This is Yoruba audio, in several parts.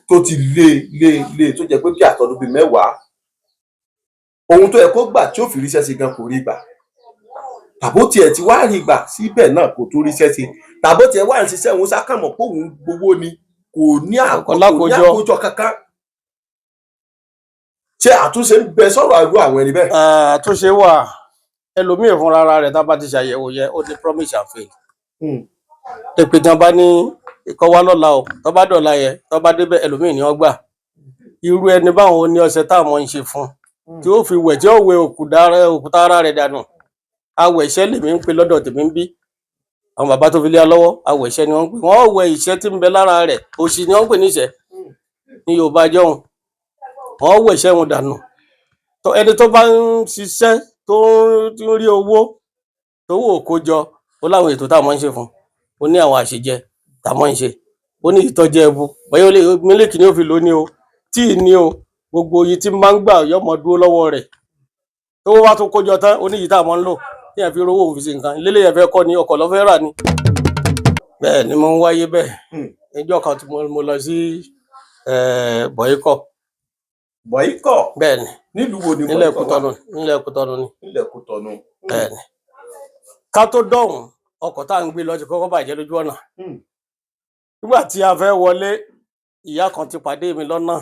Tó ti lé lé lé, tó jẹ́ pé bí àtọdún bíi 10, ohun tó yẹ kó gbà tí ó fi ríṣẹ́ ṣe gan kò rí gbà, tàbó tiẹ̀ ti wá rí gbà síbẹ̀ náà kò tó ríṣẹ́ ṣe, tàbó tiẹ̀ wá ń ṣiṣẹ́ òun sákàmọ̀ pé òun gbowó ni, kò ní Kò lákòójọ. àkójọ kankan. Ṣé àtúnṣe ń bẹ sọ̀rọ̀ irú àwọn ẹni bẹ́ẹ̀? Àtúnṣe wà. Ẹlòmíì fúnra ara rẹ̀, tá a bá ti ṣàyẹ̀wò yẹn, ó ní promise and fail. Pé tí wọ́n bá ní kọ́ wá lọ́la o, tó bá dọ̀la yẹn, tó bá débẹ̀, ẹlòmíì ni wọ́n gbà. Irú ẹni báwọn, ó ní ọṣẹ táwọn ń ṣe fún tí ó fi wẹ̀, tí ó wẹ òkúta ara rẹ̀ dànù. Awẹ̀ iṣẹ́ lèmi ń pè lọ́dọ̀ tèmi ń bí. Àwọn bàbá tó fi lé wa lọ́wọ́, awẹ̀ iṣẹ́ ni wọ́n ń pè. Wọ́n wẹ ìṣẹ́ tí ń bẹ lára rẹ̀. Òṣì ni wọ́n ń pè ní ìṣẹ́ ní Yorùbá jọ̀hún. Wọ́n wẹ̀ iṣẹ́ wọn dànù. Tó ẹni tó bá ń ṣiṣẹ́, tó ń rí owó tó wò kó jọ, ó láwọn ètò táwọn ń ṣe fún. Ó ní àwọn àṣejẹ táwọn ń ṣe, ó ní ìtọ́jú ẹbu, bóyá ó lè mílíkì ni ó fi lò ní o, tíì ní o, gbogbo iye tí máa ń gbà yọmọ dúró lọ́wọ́ rẹ̀. Tó wá tó kó jọ tán, ó ní èyí táwọn ń lò tí yẹn fi rówó òun fi ṣe nǹkan ilé yẹn fẹ́ kọ́ ni, ọkọ̀ ló fẹ́ rà ni. Bẹ́ẹ̀ ni mo ń wáyé bẹ́ẹ̀. Níjọ́ kan tí mo lọ sí Bọ̀yíkọ̀. Bọ̀yíkọ̀? Bẹ́ẹ̀ ni. Nílùú wo ni Nílẹ̀ Bọ̀yíkọ̀ wà? Kútọ́nù, nílẹ̀ Kútọ́nù ni. Nílẹ̀ Kútọ́nù. Bẹ́ẹ̀ ni. Ká tó dọ̀hún, ọkọ̀ tá à ń gbé lọ ti kọ́kọ́ bàjẹ́ lójú ọ̀nà. Nígbà tí a fẹ́ wọlé, ìyá kan ti pàdé mi lọ́nà.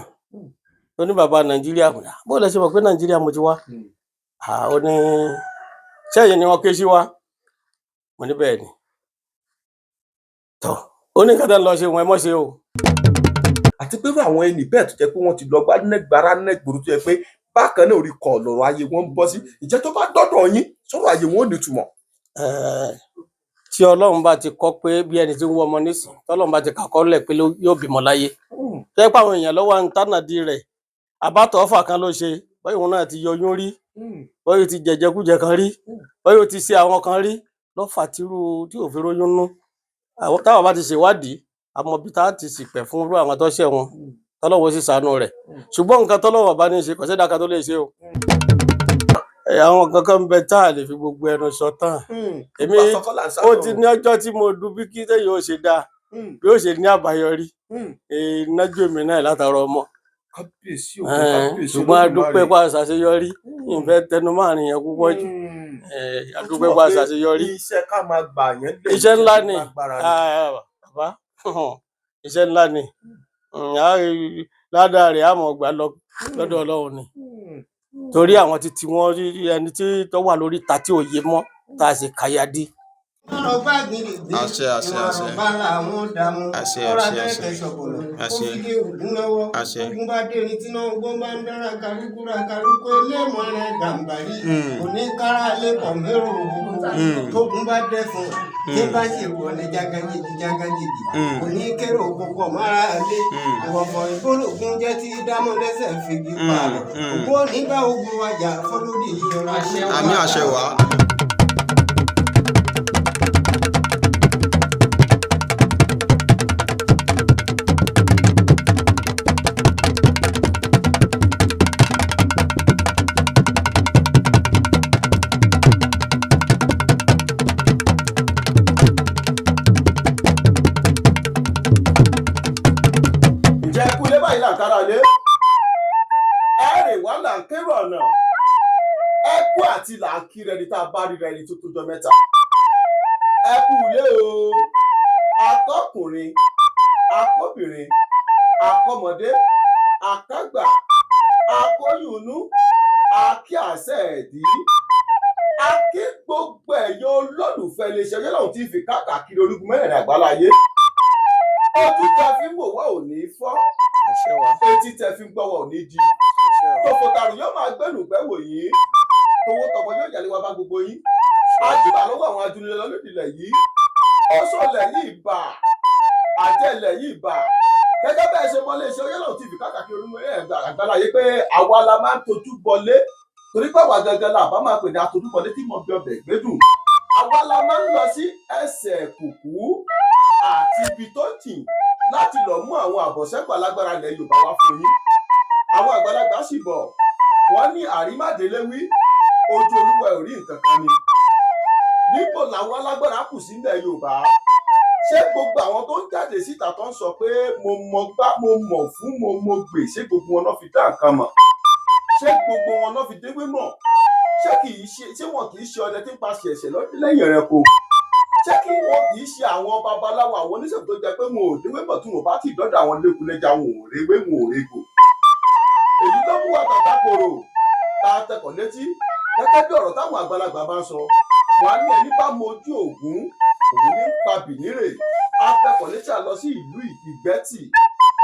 Ó ní, "Bàbá Nàìjíríà." Mo ní, "Bó lẹ ṣe mọ̀ pé Nàìjíríà mo ti wá?" Ó ní, "Sẹ́yìn ni wọ́n ké sí wa?" Mo ní, "Bẹ́ẹ̀ ni." Tọ́ ó ní, "Nǹkan tẹ́ ń lọ ṣe wọn, ẹ mọ́ ṣe o." Àti pé irú àwọn ẹni bẹ́ẹ̀ tó jẹ́ pé wọ́n ti lọ gbá nẹ́gbàrá nẹ́gbòrò, tó jẹ́ pé bákan náà orí kọ̀ lọ̀rọ̀ ayé wọn ń bọ́ sí, ìjẹ́ tó bá dọ́dọ̀ yín, sọ̀rọ̀ ayé wọn ò nítumọ̀? Tí Ọlọ́run bá ti kọ́ pé bí ẹni tí ń wọ́ ọmọ nísìn, tọ́lọ́run bá ti kàkọ́lẹ̀ pé yóò bímọ láyé, tó jẹ́ pé àwọn èèyàn lọ́wọ́ ń tánàdí rẹ̀, àbátọ̀ ọ̀fà kan ló ṣe, bóyá òun náà ti yọyún rí, bóyá ó ti jẹjẹkújẹ kan rí, bóyá ó ti ṣe àwọn kan rí lọ́fà tírú tí ò fi róyún nú. Àwọn táwọn bá ti ṣèwádìí, àmọ́ ibi tá a ti ṣìpẹ̀ fún irú àwọn tó ṣẹ̀ wọn, tọ́lọ́run ó sì ṣàánú rẹ̀. Ṣùgbọ́n nǹkan tọ́lọ́run bá ní í ṣe, kò sẹ́dá kan tó lè ṣe o. Àwọn nǹkan kan ń bẹ tá a lè fi gbogbo ẹnu sọ tán. Èmi ó ti ní ọjọ́ tí mo dùn bí kí téèyàn ó ṣe dáa, bí ó ṣe ní àbáyọrí, nájú èmi náà látara ọmọ. Kábíyèsí òkú, kábíyèsí. Ṣùgbọ́n a dúpẹ́ pa ṣàṣeyọrí. Ìfẹ́ tẹnu márùn yẹn púpọ̀ jù. A dúpẹ́ pa ṣàṣeyọrí. Iṣẹ́ ká máa gbà yẹn lè Iṣẹ́ ńlá ni. lágbára ni. Bàbá, iṣẹ́ ńlá ni. Ládàá rẹ̀ á mọ̀ gbà lọ lọ́dọ̀ Ọlọ́run ni, torí àwọn títí wọn rí ẹni tí tó wà lórí ìta tí ò yé mọ́, tá a sì kàyà dí. Àṣẹ, àṣẹ, àṣẹ. Àṣẹ, àṣẹ, àṣẹ. Àṣẹ. Àṣẹ. Ogun bá dé ní tíná ogun bá ń dára kálukúra kálukú elémọ̀ rẹ̀ gàǹbàrí kò ní kára lẹ́kọ̀ọ́ mẹ́rù ogun. Tógun bá dẹ́fun tí bá ṣe wọlé jágajìgì jágajìgì kò ní kérò púpọ̀ mára lé. Ìwọ̀fọ̀ ìgbólógún jẹ́ tí dámọ̀ lẹ́sẹ̀ fìgì pààrọ̀. Ògùn òní bá ogun wájà fọlódì ìjọra. Àmì àṣẹ wá. Ǹjẹ́ kú ilé báyìí là ń kára lé, ẹ̀rìn wá là ń kérò ọ̀nà, ẹ kú àti là ń kí rẹni tá a bá rí rẹni tó tójọ́ mẹ́ta. Ẹ kú ilé o, akọkùnrin, akọbìnrin, akọmọdé, akágbà, akóyùnú, akí àṣẹ ẹ̀dí, akí gbogbo ẹ̀yin olólùfẹ́ iléeṣẹ́ Oyelọ́hun TV káàkiri orígun mẹ́rẹ̀ẹ̀rin àgbáláyé. Ojú tẹ fi ń wò wá ò ní fọ́, Àṣẹ wá. etí tẹ fi ń gbọ́ wá ò ní di. Àṣẹ wá. Tòfòtàrù yóò máa gbẹ́nu gbẹ́wò yìí, towó tọmọ yóò yàlé wa bá gbogbo yín. Àjùbà lọ́wọ́ àwọn ajúnilẹ̀ lódìlẹ̀ yìí, ọ̀ṣọ́lẹ̀ yìí bà, àjẹlẹ̀ yìí bà. Gẹ́gẹ́ bẹ́ẹ̀ ṣe mọ iléeṣẹ́ Oyelọ́hun TV káàkiri orígun mẹ́rẹ̀ẹ̀rin àgbáláyé pé àwa la máa ń tojú bọlé, torí pé àwa gangan la bá máa pè ní atojúbọlé tí mo bí ọbẹ̀ gbẹ́dùn. Àwa la máa ń lọ sí ẹsẹ̀ kùkú àti ibi tó jìn láti lọ mú àwọn àbọ̀sẹ́kù alágbára ilẹ̀ Yorùbá wá fún yín. Àwọn àgbàlagbà sì bọ̀, wọ́n ní àrímádélé wí, ojú olúwa ò rí nǹkan kan ni. Níbo làwọn alágbára kù sí ilẹ̀ Yorùbá? Ṣé gbogbo àwọn tó ń jáde síta tó ń sọ pé mo mọ gbá, mo mọ̀ fún, mo mọ gbè, ṣé gbogbo wọn náà fi dá nǹkan mọ̀? Ṣé gbogbo wọn náà fi déwé mọ̀? Ṣé kì í ṣe, ṣé wọn kì í ṣe ọdẹ tí ń pa ṣẹ̀ṣẹ̀ lẹ́yìn ẹranko? Ṣé kí wọn kì í ṣe àwọn babaláwo, àwọn oníṣègùn tó jẹ́ pé wọn ò déwé mọ̀, tí wọn bá ti dọ́dọ̀ àwọn lékulẹ́jà, wọn ò rewé, wọn ò regbò? Èyí ló mú wa tàtà kòrò tá a tẹkọ̀ létí gẹ́gẹ́ bí ọ̀rọ̀ táwọn àgbàlagbà bá ń sọ. Wọn á ní ẹni bá mojú Ògún, òun ní pa bìnírè. A tẹkọ̀ létí, a lọ sí ìlú Ìgbẹ́tì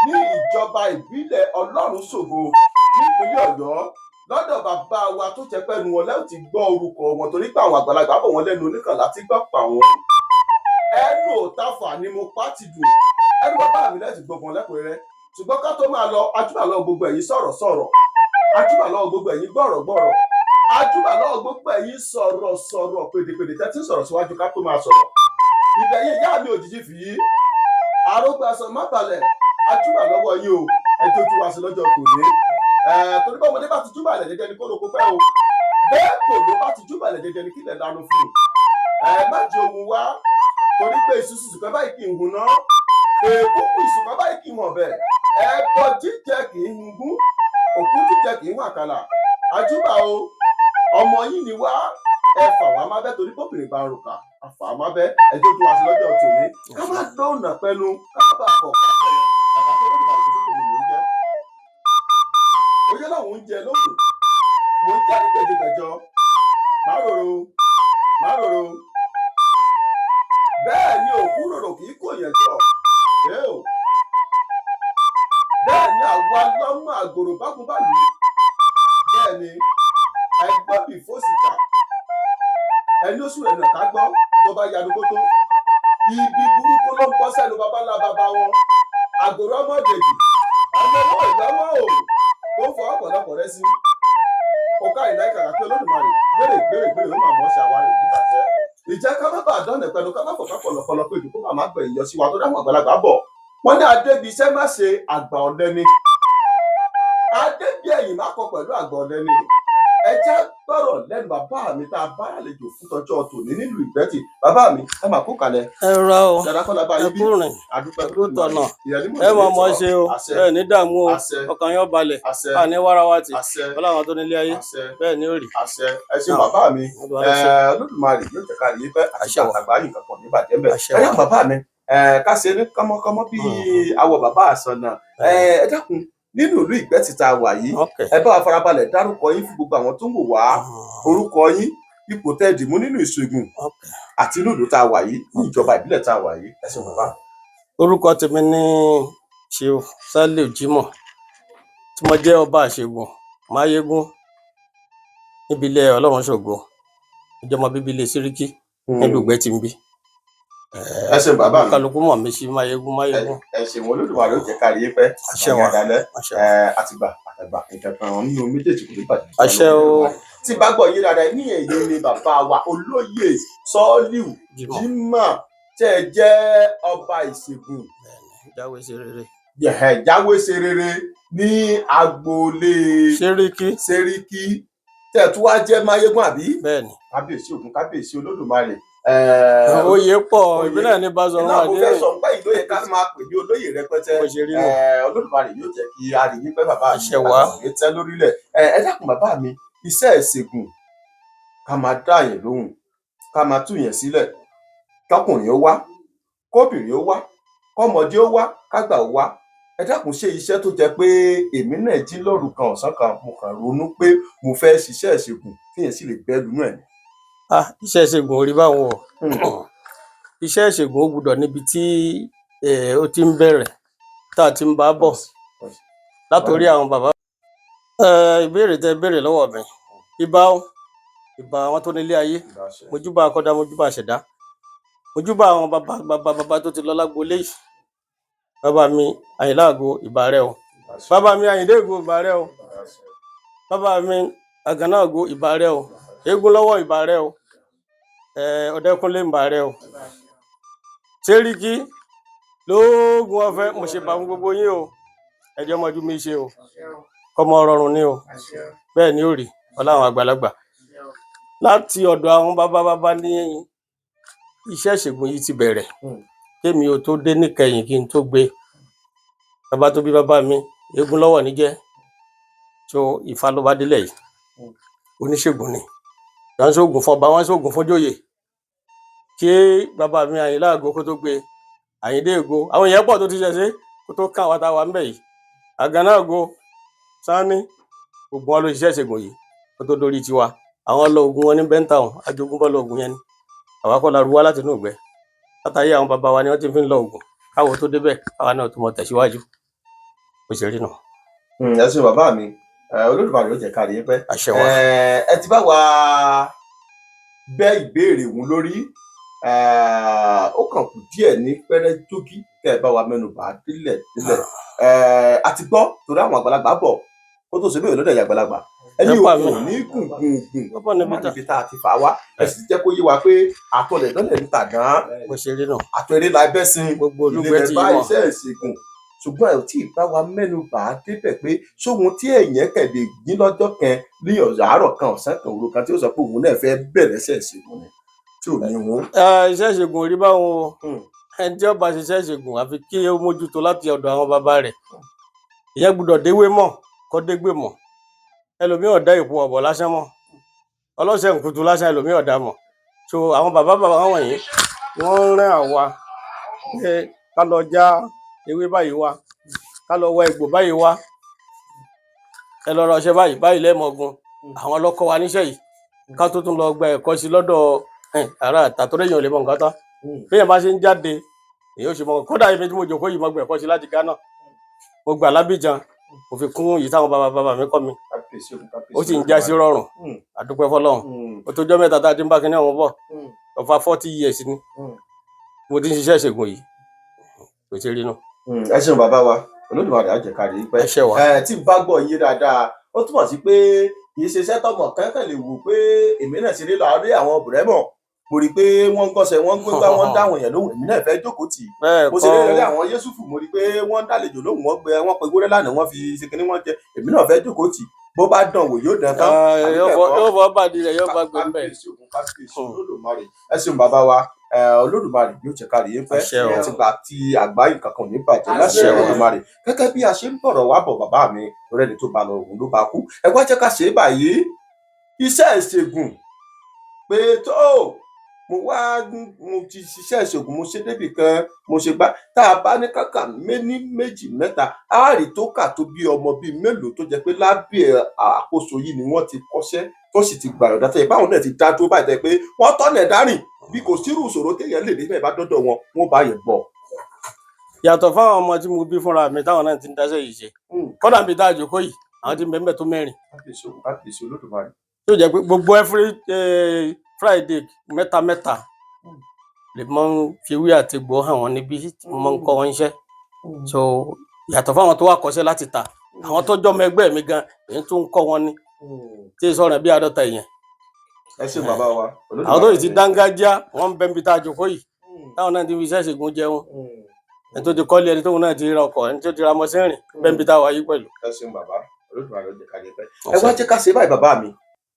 ní ìjọba ìbílẹ̀ Ọlọ́runṣògo nípínlẹ̀ Ọ̀yọ́, lọ́dọ̀ bàbá wa tó jẹ́ pẹ́nu wọn lẹ́yìn tí gbọ́ orúkọ wọn, torí pé àwọn àgbàlagbà bọ̀ wọ́n lẹ́nu oníkànlá tí gbọ́ pa wọ́n. Ẹnu òtafà ni mo pa ti dùn ẹnu bàbá mi lẹ́sìn gbọ̀ngàn lẹ́kùnrẹ́rẹ́. Ṣùgbọ́n ká tó máa lọ, ajúbà lọ́wọ́ gbogbo ẹ̀yin sọ̀rọ̀ sọ̀rọ̀, ajúbà lọ́wọ́ gbogbo ẹ̀yin gbọ̀rọ̀ gbọ̀rọ̀, ajúbà lọ́wọ́ gbogbo ẹ̀yin sọ̀rọ̀ sọ̀rọ̀, pèdèpèdè tẹ́tí sọ̀rọ̀ síwájú ká tó máa sọ̀rọ̀. Ìbẹ̀yìn ìyá mi òjijì fì í arógbàsọ má balẹ̀, ajúbà lọ́wọ́ yín o. Ẹ tó tú wa sí lọ́jọ́ tòní, torí bá ọmọdé bá ti júbà lẹ̀ jẹjẹ ni kó lóko pẹ́ o, bẹ́ẹ̀ kò ló bá ti júbà lẹ̀ jẹjẹ ni kílẹ̀ lanu fún un. Ẹ má jẹ ohun wá, torí pé ìṣúṣù kan báyìí kì í hun ná, èkúkú ìṣù kan báyìí kì í hàn bẹ́ẹ̀, ẹbọ jíjẹ kì í hun gún, òkú jíjẹ kì í hun àkàlà. Àjúbà o, ọmọ yín ni wá, ẹ fà wá má bẹ́, torí bóbìnrin bá ń rùkà àfà má bẹ́. Ẹ tó tú wa sí lọ́jọ́ tòní, ká má dóònà pẹ́nu, ká má bàa kọ̀ ká pẹ̀lẹ́. Bàbá tó lọ́dún bàbá tó kò mọ̀ mò ń jẹ́ oyè làwọn oúnjẹ lókun mò ń jẹ́ ní gbẹ̀jẹ̀gbẹ̀jọ máròrò máròrò. Bẹ́ẹ̀ ni òkú rorò kì í kò yẹn jọ ẹ o. Bẹ́ẹ̀ ni àwa lọ́mọ àgòrò bákúbálù. Bẹ́ẹ̀ ni ẹgbọ́n bí fósìkà ẹni oṣù rẹ̀ nà ká gbọ́ tó bá yanu kótó. Ibi burúkú ló ń bọ́ sẹ́nu baba ńlá baba wọn. Àgòrò ọmọdèjì ọmọ owó ìlọ́wọ́ o tó ń fọ ọ̀pọ̀lọpọ̀ rẹ sí ọ̀ká ìlà ìkàkà kí Olódùmarè gbèrè gbèrè gbèrè ó mà mọ́ ṣe àwárí nígbà tẹ́. Ìjẹ́ ká má bàa dánà pẹ̀lú, ká má fọ̀ ká pọ̀lọpọ̀lọ pé ìdúkú màmá gbẹ̀yìn yọ sí wa tó dáhùn. Àgbàlagbà bọ̀ wọ́n ní adébi iṣẹ́ má ṣe àgbà ọ̀lẹ ni, adébi ẹ̀yìn má kọ pẹ̀lú àgbà ọ̀lẹ ni. Ẹ jẹ́ gbọ́rọ̀ lẹ́nu bàbá mi tá a bá àlejò fún tọjọ́ tòní nílùú Ìgbẹ́tì. Bàbá mi, ẹ máa kó kalẹ̀. Ẹ rà o. Dàdá kọ́lá bá Ẹ yín bí kú rìn. Àdúpẹ́. Ẹ kú tọ̀nà. Ìyẹn Ẹ mọ̀ mọ̀ ṣe o. Àṣẹ. Ẹ ní dààmú o. Àṣẹ. Ọkàn yóò balẹ̀. Àṣẹ. Àní wárawá tì. Àṣẹ. Ọlọ́run tó nílé ayé. Àṣẹ. Bẹ́ẹ̀ ni ó rí. Àṣẹ. Ẹ ṣé Náà. bàbá mi. Olúwa ló ṣe. Olódùmarè yóò jẹ́ ká rí i pẹ́ àti Àṣẹ wà. àtàgbà yìí kankan ní bàjẹ́ bẹ́ẹ̀. Àṣẹ Ẹ wà. dákun bàbá mi, ká ṣe ní kánmọ́kánmọ́ bí awọ bàbá àsànà. Ẹ dákun, nínú ìlú Ìgbẹ́tì tá a wà yìí, ẹ bá wa farabalẹ̀ dárúkọ yín fún gbogbo àwọn tó ń wò wá, orúkọ yín, ipò tẹ́ ẹ dì mú nínú ìṣègùn àti inú ìlú tá a wà yìí, ní ìjọba ìbílẹ̀ tá a wà yìí. Ẹ ṣeun bàbá. Orúkọ tèmi ní Chief Saliu Jimoh, tí mo jẹ́ ọba àṣegùn Máyégún níbi ilé Ọlọ́run ṣògo, ìjọba bíbí ilé Síríkì nílùú Ìgbẹ́tì ń bí. Ẹ ṣeun bàbá mi. Kálukú mọ̀ mí sí Máyégún Máyégún. Ẹ ṣeun, Olódùmarè ó jẹ́ ká rí i pẹ́. Àṣẹ wà. Àgbàyàn Àṣẹ wà. àtìgbà àtàgbà ìkankan nínú méjèèjì kò ní bàjẹ́. Àṣẹ o. Tí bá gbọ́ yín dáadáa ní èyí ni bàbá wa olóyè Sọ́ọ́líù Jimoh. Jimoh tẹ́ ẹ jẹ́ ọba ìṣègùn. Bẹ́ẹ̀ni, jáwé sí rere. Yẹ̀hẹ̀, jáwé ṣe rere ní agboolé Síríkì. Sẹ́ríkì, tẹ́ ẹ tún wá jẹ́ Máyégún àbí? Bẹ́ẹ̀ni. Kábíyèsí Ògún, kábíyèsí Olódùmarè. Oyè pọ̀. Oyè. Ìbílẹ̀ ní Basọ̀run Iná mo fẹ́ àdéhùn. sọ nípa ìlú yẹn ká máa pè ní olóyè rẹpẹtẹ. Bó ṣe rí nù. Olódùmarè yóò jẹ́ kí a rí yín pẹ́ bàbá mi. Àṣẹ wá. Àgbà tẹ́ lórílẹ̀. Ẹ dákun bàbá mi, iṣẹ́ ìṣègùn, ká máa dá yẹn lóhùn, ká máa tú yẹn sílẹ̀, kọkùnrin ó wá, kóbìnrin ó wá, kọ́mọdé ó wá, kágbà ó wá, ẹ dákun, ṣé iṣẹ́ tó jẹ́ pé èmi náà jí lóru kan ọ̀sán kan, mo kàn ronú pé mo fẹ́ ṣiṣẹ́ ìṣègùn, tíyẹn sì lè bẹ́ lunú ẹ̀ ni? Ah, iṣẹ́ ìṣègùn ò rí báwọn o. Iṣẹ́ ìṣègùn ó gbúdọ̀ níbi tí ó ti ń bẹ̀rẹ̀, tá a ti ń bá bọ̀ látòrí àwọn bàbá. Ìbéèrè tẹ béèrè lọ́wọ́ mi, ìbà o, ìbà àwọn tó nílé ayé, mojúbà akọ́dá, mojúbà àṣẹ̀dá, mojúbà àwọn bàbá bàbá bàbá tó ti lọ lágboolé yìí. Bàbá mi Àyìnlá Àgò, ìbà rẹ o. Bàbá mi Àyìndé Àgò, ìbà rẹ o. Bàbá mi Àgànná Àgò, ìbà rẹ o. Eégún lọ́wọ́, ìbà rẹ o. Ọ̀dẹ́kúnlé, ìbà rẹ o. Sẹ́ríkì lóògùn ọ̀fẹ́, mo ṣe bá fún gbogbo yín o. Ẹjọ́ mọ́jú mi ṣe o, kọ́mọ rọrùn ni o. Bẹ́ẹ̀ ni ó rí ọláwọn àgbàlagbà. Láti ọ̀dọ̀ àwọn bàbá bàbá ní iṣẹ́ ìṣègùn yìí ti bẹ̀rẹ̀. Kémi ò tó dé níkẹyìn kí n tó gbé, bàbá tó bí bàbá mi eégún lọ́wọ́ níjẹ́ tó Ifá ló bá délẹ̀ yìí. Oníṣègùn ni, wọ́n ń ṣoògùn fọba, wọ́n ń ṣoògùn fúnjòyè. Kí bàbá mi Àyìnlá Àgó kó tó gbé, Àyìndé Ègo, àwọn èèyàn pọ̀ tó ti ṣẹ̀ṣẹ̀ kó tó kàn wá tá a wà ńbẹ̀ yìí. Àgànná Àgó Sanni, gbogbo wọn ló ṣiṣẹ́ ìṣègùn yìí kó tó dórí tiwa. Àwọn lọ oògùn wọn ní bẹ́ńtàùn, ajogúnbọ́ lọ oògùn yẹn ni. Àwa kọ́ la ru wá láti inú ìgbẹ́. Látàyé àwọn bàbá wa ni wọ́n ti fi ń lọ oògùn, káwọn tó débẹ̀ káwa náà tó mọ tẹ̀síwájú. Bó ṣe rí nù. Ẹ ṣeun bàbá mi. Olódùmarè ó jẹ́ ká rí yín pẹ́. Àṣẹ wa. Ẹ ti bá wa bẹ́ ìbéèrè òun lórí. Ó kàn kù díẹ̀ ní pẹ́rẹ́ jókí kẹ́ ẹ bá wa mẹ́nu bà á délẹ̀ délẹ̀. A ti gbọ́ torí àwọn àgbàlagbà bọ̀ kó tó ṣe bẹ́ẹ̀ lọ́dọ̀ ẹ̀yà àgbàlagbà ẹni Ẹ pa mí. òkun ní gùngùngùn Bọ́bọ̀ níbi má tá níbi tá a ti fà wá. Ẹ sì jẹ́ kó yé wa pé àtọlẹ̀dọ́lẹ̀ ń tà gan-an, bó ṣe rí nù. àtọ̀ eré la ẹbẹ́ sin Gbogbo ilé olúgbẹ́ rẹ̀ ti bá mọ̀. iṣẹ́ ìṣègùn, ṣùgbọ́n ẹ ò tí ì bá wa mẹ́nu bà á débẹ̀ pé sóhun tí èèyàn kẹ̀lé yín lọ́jọ́ kan ní àárọ̀ kan, ọ̀sán kan, òru kan tí ó sọ pé òun náà fẹ́ bẹ̀rẹ̀ iṣẹ́ ìṣègùn ni tí ò ní òun. Iṣẹ́ ìṣègùn ò rí báwọn o. Ẹni tí ó bá ṣiṣẹ́ ìṣègùn, àfi kí ó mójútó láti ọ̀dọ̀ àwọn bàbá rẹ̀. Ìyẹn gbọ́dọ̀ déwé mọ̀ kó dégbè mọ̀. Ẹlòmíì ọ̀dá ìpò ọ̀bọ̀ lásán mọ̀, ọlọ́sẹ̀ nkùtù lásán ẹlòmíì ọ̀dá mọ̀. So àwọn bàbá bàbá wọ̀nyí wọ́n ń rán àwa pé ká lọ já ewé báyìí wá, ká lọ wá egbò báyìí wá, ẹ lọ ra ọṣẹ báyìí báyìí lẹ́ẹ̀mọ̀gun. Àwọn ló kọ́ wa níṣẹ́ yìí ká tó tún lọ gba ẹ̀kọ́ sí lọ́dọ̀ ará àtàtúrẹ́yìn ò lè mọ nǹkan tán. Béèyàn bá ṣe ń jáde èyí ó ṣe mọ. Kódà ibi tí mo jòkó yìí, mo gba ẹ̀kọ́ sí láti Ghana, mo gbà lábìjan, mo fi kún yìí táwọn bàbá bàbá mi kọ́ mi. Kábíyèsí òun, kábíyèsí. Ó sì ń já sí rọrùn. Àdúpẹ́ fọ́lọ́run. Ó tó jọ́ 3 tá a ti ń bá kinní ọ̀hún bọ̀. Over 40 years ni mo ti ń ṣiṣẹ́ ìṣègùn yìí. Kò ṣe rí nù. Ẹ ṣeun bàbá wa, Olódùmarè á jẹ́ ká rí yín pẹ́. Ẹ ṣé wa. Ẹ tí n bá gbọ́ yé dáadáa, ó túmọ̀ sí pé kì í ṣe iṣẹ́ tọmọ kankan lè wù pé èmi náà ṣe lè lọ rí àwọn bùrẹ́mọ̀, mo rí i pé wọ́n ń kọ́ṣẹ́, wọ́n ń gbégbá, wọ́n ń dáwọn èèyàn lóhùn, èmi náà fẹ́ jókòó tì í. Bẹ́ẹ̀ Mo ṣe lè rí kọ́. àwọn Yésùfù, mo rí i pé wọ́n ń dàlejò lóhùn, wọ́n gbé wọ́n pe gbórẹ́ lánàá, wọ́n fi ṣe kinní wọ́n jẹ, èmi náà fẹ́ jókòó tì í. Bó bá dàn wò yóò dàn tán. Àbí Yóò bẹ́ẹ̀ fọ kọ́? Yóò fọ bàdí rẹ̀, yóò bá gbé ń bẹ̀. Kábíyèsí òun, kábíyèsí Olódùmarè. Ẹ ṣeun bàbá wa. Olódùmarè yóò jẹ́ ká rí yín pẹ́. Àṣẹ o. Ẹ ti gbà tí àgbáyé kankan ò ní bàjẹ́ láṣẹ Àṣẹ o. Olódùmarè. Gẹ́gẹ́ bí a ṣe ń bọ̀rọ̀ wá bọ̀ bàbá mi, torí ẹni tó bá lọ òun ló bá kú. Ẹ wá jẹ́ ká ṣe é báyìí, iṣẹ́ ìṣègùn pé tó mo wá, mo ti ṣiṣẹ́ ìṣègùn, mo ṣe débì kan, mo ṣe gbá tá a bá ní kàkà méní méjì mẹ́ta, á rí tó kà tó bí ọmọ bíi mélòó tó jẹ́ pé lábẹ́ àkóso yìí ni wọ́n ti kọ́ṣẹ́ tó sì ti gbàyọ̀dá tó yẹ báwọn náà ti dá dúró báyìí, tẹ́ pé wọ́n tọ́nà dárìn bí kò sírù ìṣòro téèyàn lè dé bẹ́ẹ̀ bá dọ́dọ̀ wọn, wọ́n bá yẹn gbọ́. Yàtọ̀ fáwọn ọmọ tí mo bí fúnra mi táwọn náà ti ń dáṣẹ́ yìí ṣe, kódà mi tá a jòkó yìí, àwọn tí ń bẹ ń bẹ tó 4. Kábíyèsí òun, kábíyèsí Olódùmarè. Tó jẹ́ pé gbogbo every Friday mẹ́ta mẹ́ta lè máa ń fi ewé àti egbò hàn wọ́n níbí tí mo máa ń kọ́ wọn iṣẹ́. So yàtọ̀ fáwọn tó wà kọ́ṣẹ́ láti ta, àwọn tó jọmọ ẹgbẹ́ mi gan èyí tó ń kọ́ wọn ní tí ì sọ̀rọ̀ bí 50 èèyàn. Ẹ ṣeun bàbá wa. Àwọn tó sì ti dángájá wọn ń bẹ níbi tá a jòkó yìí táwọn náà ti fi iṣẹ́ ìṣègùn jẹun, ẹni tó ti kọ́lé, ẹni tóun náà ti ra ọkọ̀, ẹni tó ti ra mọ́sẹ́rìn bẹ́ẹ̀ níbi tá a wà yìí pẹ̀lú. Ẹ ṣeun bàbá, Olódùmarè ó jẹ́ ká rí pẹ́. Ẹ wá jẹ́ ká ṣe báyìí bàbá mi,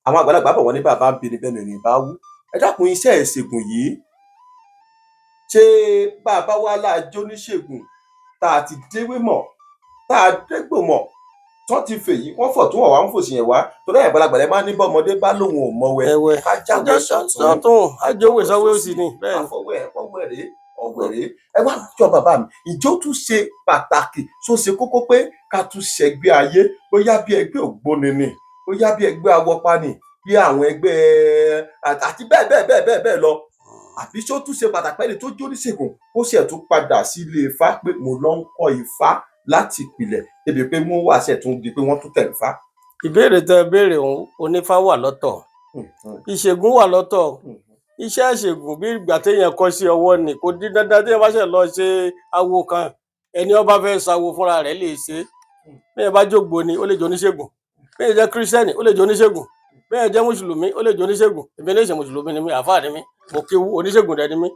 àwọn àgbàlagbà bọ̀ wọ́n ní bàbá ń bi ni bẹ́ẹ̀ ni bá wú. Ẹ dákun, iṣẹ́ ìṣègùn yìí, ṣé bàbá wa láàjọ oníṣègùn tá a ti déwé mọ̀, tá a dégbò mọ̀, tán ti fèyí wọ́n fọ̀ tún wọ̀ wá ń fòsì yẹn wá, torí ẹ̀yin àgbàlagbà lẹ máa ń ní bọ́mọdé bá lóun ò mọ̀wẹ́ Ẹwẹ ká jáwé sọ̀tún sọtún ajóhùn sọwé òsì ni bẹ́ẹ̀ ni. Àfọwọ́ ẹ̀ ọwọ́ rèé, ọwọ́ rèé. Ẹ wá jọ bàbá mi, ìjọ tún ṣe pàtàkì tó ṣe kókó pé ká tún ṣẹgbẹ́ ayé, bóyá bí ẹgbẹ́ ògbóni ni, bóyá bí ẹgbẹ́ awọpa ni, bí àwọn ẹgbẹ́ àti bẹ́ẹ̀ bẹ́ẹ̀ bẹ́ẹ̀ bẹ́ẹ̀ bẹ́ẹ̀ lọ, àbí ṣó tún ṣe pàtàkì ẹni tó jó oníṣègùn ó ṣe tún padà sí ilé Ifá pé mo lọ ń kọ́ Ifá láti ìpìlẹ̀ débi pé wọ́n wà ṣe tún di pé wọ́n tún tẹ̀lé Ifá? Ìbéèrè tẹ béèrè òun, onífá wà lọ́tọ̀, ìṣègùn wà lọ́tọ̀. Iṣẹ́ ìṣègùn bí ìgbà téèyàn kọ́ sí ọwọ́ ni, kò di dandan téèyàn bá ṣe lọ ṣe awo kan. Ẹni ó bá fẹ́ ṣawo fúnra rẹ̀ lè ṣe é. Béèyàn bá jògbó ni, ó lè jẹ́ oníṣègùn. Béèyàn jẹ́ kírísítẹ́nì, ó lè jẹ́ oníṣègùn. Béèyàn jẹ́ mùsùlùmí, ó lè jẹ́ oníṣègùn. Èmi ní ìṣe mùsùlùmí ni mí, àáfàá ni mí, mo kéwú, oníṣègùn dẹ̀ ni mí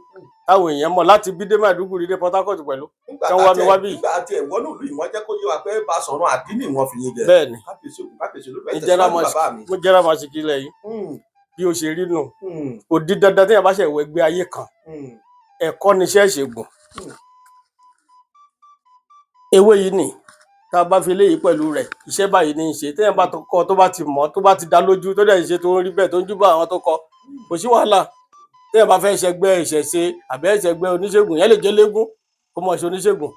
táwọn èèyàn mọ̀ láti bí dé Maiduguri dé Port Harcourt pẹ̀lú Nígbà tí wọ́n wá mi wá bí. Nígbà tí ẹ̀ wọ́n lùlù yìí, wọ́n jẹ́ kó yé wa pé bá sọ̀rọ̀ àdínì wọn fi yín jẹ. Bẹ́ẹ̀ ni. Kábíyèsí ògùn, kábíyèsí olódùmarè. Ní general mosque, mo general mosque ilẹ̀ yìí. Bí ó ṣe rí nù, kò di dandan téèyàn bá ṣe wọ ẹgbẹ́ ayé kan. Ẹ̀kọ́ níṣẹ́ ìṣègùn. Ewé yìí nì, tá a bá fi eléyìí pẹ̀lú rẹ̀, iṣẹ́ báyìí ní í ṣe. Téèyàn bá tó kọ́, tó bá ti mọ̀, tó bá ti dá lójú, tó dẹ̀ ń ṣe, tó ń rí bẹ́ẹ̀, tó ń júbà àwọn tó kọ́, kò sí wàhálà. Téèyàn bá fẹ́ ṣẹgbẹ́ ìṣẹ̀ṣe àbẹ́ ṣẹgbẹ́ oníṣègùn yẹn, lè jẹ́ légún kó mọ̀ ṣe oníṣègùn.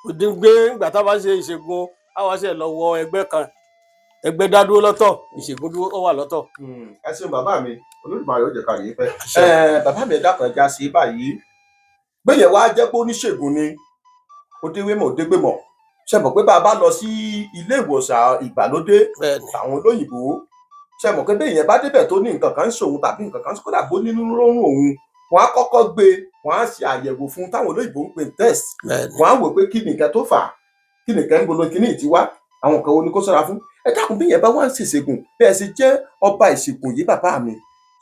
Kò dín gbé ìgbà tá a bá ń ṣe ìṣègùn, àwa ṣe lọ wọ ẹgbẹ́ kan, ẹgbẹ́ dá dúró lọ́tọ̀, ìṣègùn dúró ó wà lọ́tọ̀. Ẹ ṣeun bàbá mi, Olódùmarè ó jẹ́ ká rí i pẹ́. Àṣẹ. Ẹ bàbá mi, ẹ dákun, ẹ já sí báyìí. Gbẹ̀yẹ̀ wá jẹ́ pé oníṣègùn ni, ó déwé mọ̀, ó dégbè mọ̀, ṣe mọ̀ pé bá a bá lọ sí ilé ìwòsàn ìgbàlódé Bẹ́ẹ̀ni. tàwọn olóyìnbó, ṣe mọ̀ pé bẹ́ẹ̀ yẹn bá débẹ̀ tó ní nǹkan kan ń ṣòun tàbí nǹkan kan, kódà bó nínú rọrùn òun, wọn á kọ́kọ́ gbé, wọn á ṣe àyẹ̀wò fún táwọn olóyìnbó ń pè ní test. Wọn á wò pé kí ni nǹkan tó fà á, kí ni nǹkan ń bolo kíní ìtí wá, àwọn nǹkan wo ni kó ṣọ́ra fún. Ẹ dákun, bí yẹn bá wá ń ṣèṣègùn, bẹ́ẹ̀ ṣe jẹ́ ọba ìṣègùn yìí, bàbá mi,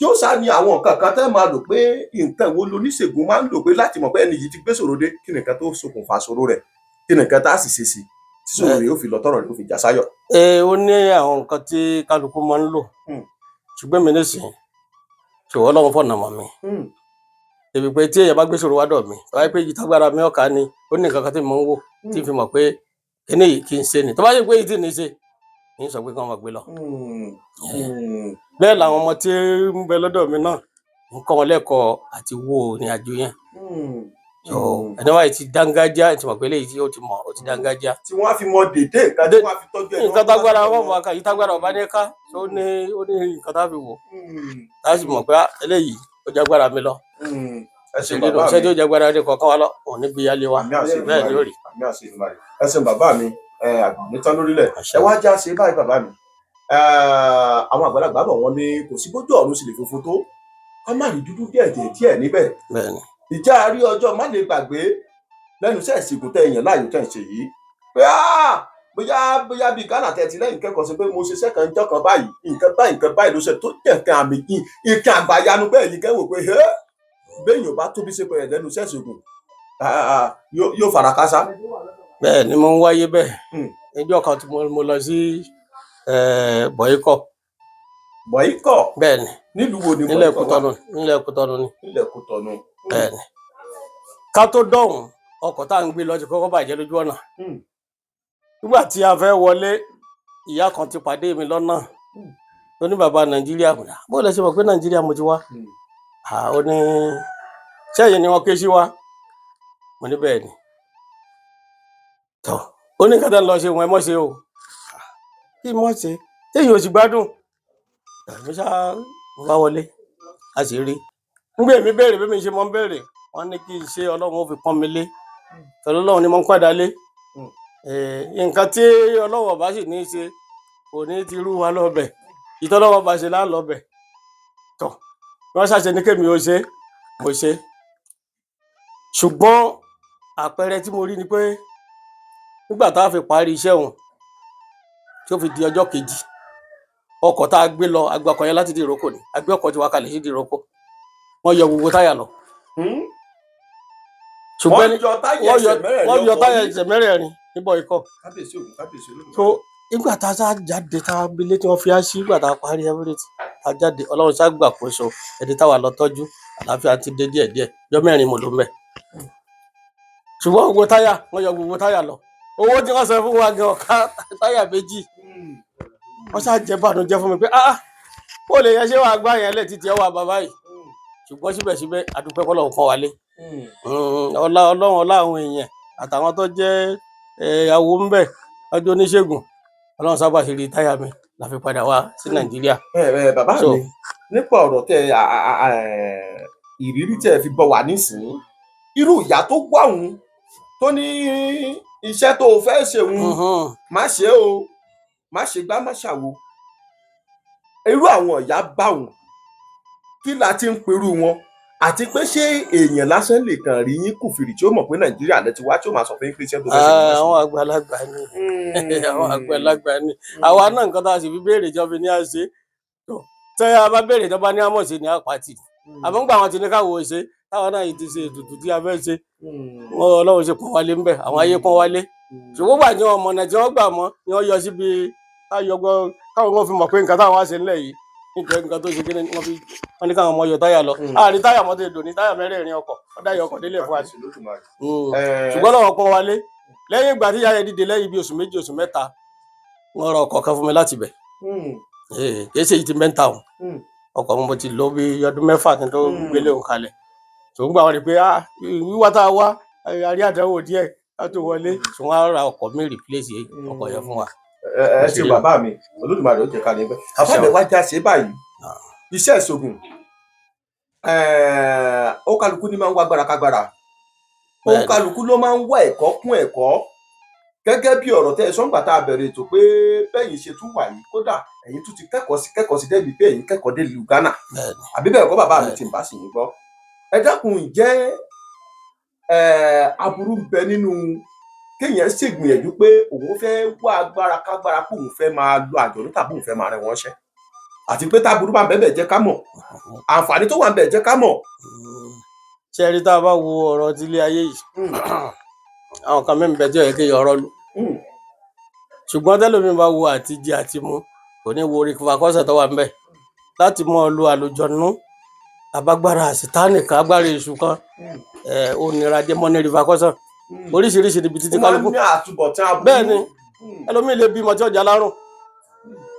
yóò sá ní àwọn nǹkan kan tẹ́ máa lò pé nǹkan wo loníṣègùn máa ń lò pé láti mọ̀ pé ẹni yìí ti gbé ṣòro dé, kí ni nǹkan tó ṣokùnfà ṣòro rẹ̀, kí ni nǹkan tá a sì ṣe sí tí ṣòro rẹ̀ yóò fi lọ, tọ̀rọ̀ rẹ̀ yóò fi já sáyọ̀. Ẹ ó ní àwọn nǹkan tí kálukú máa ń lò, ṣùgbọ́n mi nísìnyí, ṣòwò Ọlọ́run fọ̀nà mọ̀ mi débi pé tí èèyàn bá gbé ṣòro wá dọ̀ mi, tó bá yẹ pé èyí tágbára mi ọ̀ka ni, ó ní nǹkan kan tí mo ń wò tí n fi mọ̀ pé kíní yìí kì í ṣe ni. Tó bá yẹ pé èyí tí ní í ṣe, ní sọ pé kí wọ́n máa gbé lọ. Bẹ́ẹ̀ làwọn ọmọ tí ń bẹ lọ́dọ̀ mi náà ń kọ́ wọn lẹ́kọ̀ọ́ àti wo ìrìn àjò yẹn. So ẹni wáyé ti dángájá, ti mọ̀ pé eléyìí tí ó ti mọ̀, ó ti dángájá. Tí wọ́n á fi mọ dédé nǹkan tí wọ́n á fi tọ́jú ẹ̀. Nǹkan tágbára wọn mọ̀ ká, yìí tágbára ọba ní ká tó ní, ó ní nǹkan tá a fi wò, tá a sì mọ̀ pé ah, eléyìí ó jágbára mi lọ. Ẹ ṣeun ṣe bàbá ṣé mi. tí ó jágbára ní kọ̀ọ̀kan wa lọ, òun níbi yálé wa. Àmì àṣẹ. Bẹ́ẹ̀ ni ó rí. Àmì àṣẹ Èdùmàrè. Ẹ ṣeun bàbá mi, ẹ àgbà nítán lórílẹ̀. Àṣẹ. Ẹ wá já ṣe báyìí bàbá mi. Àwọn àgbàlagbà bọ̀, wọ́n ní kò sí bójú ọ̀run sì lè funfun tó, ká má rí dúdú díẹ̀ díẹ̀ díẹ̀ níbẹ̀. Bẹ́ẹ̀ ni. Ìjà rí ọjọ́ má lè gbàgbé lẹ́nu iṣẹ́ ìṣègùn tẹ èèyàn láàyò tẹ̀ ń ṣe yìí pé bóyá bíi Ghana tẹ̀ ti lẹ́yìn kẹ́kọ̀ọ́ sí pé mo ṣiṣẹ́ kan jọ́ kan báyìí, nǹkan báyìí, nǹkan báyìí ló ṣe tó jẹ́ nǹkan àmì, nǹkan àgbàyanu bẹ́ẹ̀ yìí kẹ́ wò pé béèyàn bá tóbi ṣe pẹ̀lẹ́ lẹ́nu iṣẹ́ ìṣègùn, yóò fara kásá. Bẹ́ẹ̀ ni mo ń wáyé bẹ́ẹ̀. Níjọ́ kan tí mo lọ sí Bọ̀yíkọ̀. Bọ̀yíkọ̀? Bẹ́ẹ̀ ni. Nílùú wo ni Nílẹ̀ Bọ̀yíkọ̀ wà? Kútọ́nù, nílẹ̀ Kútọ́nù ni. Nílẹ̀ Kútọ́nù. Bẹ́ẹ̀ ni. Ká tó dọ̀hún, ọkọ̀ tá à ń gbé lọ ti kọ́kọ́ bàjẹ́ lójú ọ̀nà. Nígbà tí a fẹ́ wọlé, ìyá kan ti pàdé mi lọ́nà. Ó ní, "Bàbá Nàìjíríà." Mo ní, "Ah, bó lẹ ṣe mọ̀ pé Nàìjíríà mo ti wá?" Ah, ó ní, "Sẹ́yìn ni wọ́n ké sí wa?" Mo ní, "Bẹ́ẹ̀ ni." Tọ́ ó ní, "Nǹkan tẹ́ ń lọ ṣe wọn, ẹ mọ́ ṣe o." Ah, kí mọ́ ṣe téèyàn ò sì gbádùn? Mo ṣá mo bá wọlé, a sì rí nígbà èmi béèrè bí mi ṣe mọ́ ń béèrè, wọ́n ní kí n ṣe, Ọlọ́run ó fi pọ́n mi lé pẹ̀lú Ọlọ́run ni mo ń padà lé. Nǹkan tí Ọlọ́run ọba sì ní í ṣe kò ní ti rú wa lọ́bẹ̀, ìtọ́lọ́wọ́ bá ṣe láńlọ́bẹ̀. Tọ́ wọ́n ṣàṣẹ ní kémi ó ṣe, mo ṣe. Ṣùgbọ́n àpẹẹrẹ tí mo rí ni pé nígbà tá a fi parí iṣẹ́ òun tí ó fi di ọjọ́ kejì, ọkọ̀ tá a gbé lọ, agbakọ̀ yẹn láti di ìrókò ni a gbé ọkọ̀ tiwa kalẹ̀ sí di ìrókò, wọ́n yọ gbogbo táyà lọ. Ṣùgbọ́n Wọ́n yọ táyà wọ́n yọ ẹsẹ̀ mẹ́rẹ̀ẹ̀rin wọ́n yọ ọkọ̀ táyà yìí. ẹsẹ̀ mẹ́rẹ̀ẹ̀rin níbọ̀ ikọ̀. Kábíyèsí ògùn, kábíyèsí Olódùmarè. So nígbà tá a sá jáde, tá a bilé tí wọ́n fi á sí, nígbà tá a parí everything, tá a jáde, Ọlọ́run sá gbàkóso. Ẹni táwa lọ tọ́jú, àlàáfíà ti dé díẹ̀díẹ̀. Ọjọ́ 4 mo lò ń bẹ̀. Ṣùgbọ́n gbogbo táyà, wọ́n yọ gbogbo táyà lọ. Owó tí wọ́n san fún wa gan ọ̀ka táyà 2. Wọ́n sá jẹ́ bànújẹ́ fún mi pé ah, ó lè yẹ ṣé wàá gbá yẹn lẹ̀ títí ẹ wà bàbá yìí. Ṣùgbọ́n síbẹ̀síbẹ̀, àdúpẹ́ kọ́lọ́run pọ́n wa lé. Ọlá Ọlọ́run, ọlá àwọn èèyàn àtàwọn tó jẹ́ awo ń bẹ̀ lọ́jọ́ oníṣègùn, Ọlọ́run sábà ṣe rí táyà mi la fi padà wá sí Nàìjíríà. Ẹ ẹ bàbá mi, nípa ọ̀rọ̀ tẹ ìrírí tẹ fi bọ̀ wá nísìnyí, irú ìyá tó wà òun tó ní iṣẹ́ tó o fẹ́ ṣe òun, má ṣe o, má ṣe gbá, má ṣàwo, irú àwọn ìyá bá òun, kí la ti ń perú wọn? Àti pé ṣé èèyàn lásán lè kàn rí yín kùfìrì tí ó mọ̀ pé Nàìjíríà lẹ ti wá, tí ó máa sọ fún yín pé iṣẹ́ tó fẹ́ ṣe nìyẹn? Àwọn àgbàlagbà ni, àwọn àgbàlagbà ni. Àwa náà, nǹkan tá a sì fi béèrè jọ fi ní à ṣe tó, tẹ a bá béèrè tó bá ní àmọ̀ ṣe ní àpàtì. Àmọ́ ńgbà wọn ti ní káwọ́ ṣe, táwọn náà yìí ti ṣe ètùtù tí a fẹ́ ṣe, wọn Ọlọ́run ṣe pọ́n wálé ńbẹ̀, àwọn ayé pọ́n wálé. Ṣùgbọ́n gbà tí wọn mọ̀nà tí wọ́n gbà mọ́ ni wọ́n yọ síbi káyọ̀ gbọ́, káwọn kan fi mọ̀ pé nǹkan táwọn wá ṣe ńlẹ̀ yìí. Nítorí nǹkan tó ṣe kí ni wọ́n fi wọ́n ní káwọn ọmọ yọ táyà lọ. Àárín táyà mọ́tò èdò ní táyà mẹ́rẹ̀ẹ̀rin ọkọ̀, wọ́n dá yọ ọkọ̀ délẹ̀ fún wa. Ṣùgbọ́n lọ́wọ́ pọ́n wálé lẹ́yìn ìgbà tí ìyá yẹn dìde lẹ́yìn bí oṣù 2, oṣù 3, wọ́n ra ọkọ̀ kan fún mi láti bẹ̀. Kì í ṣe èyí tí mẹ́ta o. Ọkọ̀ mo ti lò bí ọdún 6 kí n tó gbélé òun kalẹ̀. Ṣùgbọ́n gbà wọ́n rí pé wíwá tá a wá a rí àdánwò díẹ̀ ká tó wọlé, ṣùgbọ́n á ra ọkọ̀ mi replace ọkọ̀ yẹn fún wa. Ẹ ṣe bàbá mi, Olódùmarè ó jẹ́ ká ní pẹ́. Bàbá mi, wá já ṣe báyìí, iṣẹ́ ìṣògùn, ó kálukú ní máa ń wá agbára kágbára, ó kálukú ló máa ń wá ẹ̀kọ́ kún ẹ̀kọ́, gẹ́gẹ́ bí ọ̀rọ̀ tẹ́ ẹ sọ́ngbà tá a bẹ̀rẹ̀ ètò pé bẹ́yìn ṣe tún wà yìí, kódà ẹ̀yin tún ti kẹ́kọ̀ọ́ sí débi pé ẹ̀yin kẹ́kọ̀ọ́ dé ìlú Ghana, àbí bẹ́ẹ̀ kọ́, bàbá mi? Tí n bá sì yín gbọ́, ẹ dákun, ǹjẹ́ aburú ń bẹ nínú kéèyàn ṣègbìyànjú pé òun fẹ́ wá agbára kágbára, pé òun fẹ́ máa lo àjọ̀nú tàbí òun fẹ́ máa rẹ́ wọ́n ṣẹ́? Àti pé táburú bá ń bẹ́ẹ̀ bẹ́ẹ̀, jẹ́ ká mọ̀. Àǹfààní tó wà ń bẹ̀, jẹ́ ká mọ̀. Ṣé ẹ rí, tá a bá wo ọ̀rọ̀ tí ilé ayé yìí, àwọn kan mẹ́rin bẹ tí ó yẹ kéèyàn ọ̀rọ̀ lù, ṣùgbọ́n tẹ́lómi bá wo àti jẹ àti mu, kò ní wo orí kọfàkọ́sẹ̀ tó wà ń bẹ̀ láti mọ́ ọ lo àlùjọ̀nú àbágbára àsìtánì kan, agbára èṣù kan. Ó nira jẹ́ mọ́ ní rìfàkọ́sẹ̀ oríṣiríṣi níbi títí Ó máa ń kálukú. ní àtúbọ̀tán aburú. Bẹ́ẹ̀ ni, ẹlòmíì lè bímọ tí ọjà lárùn,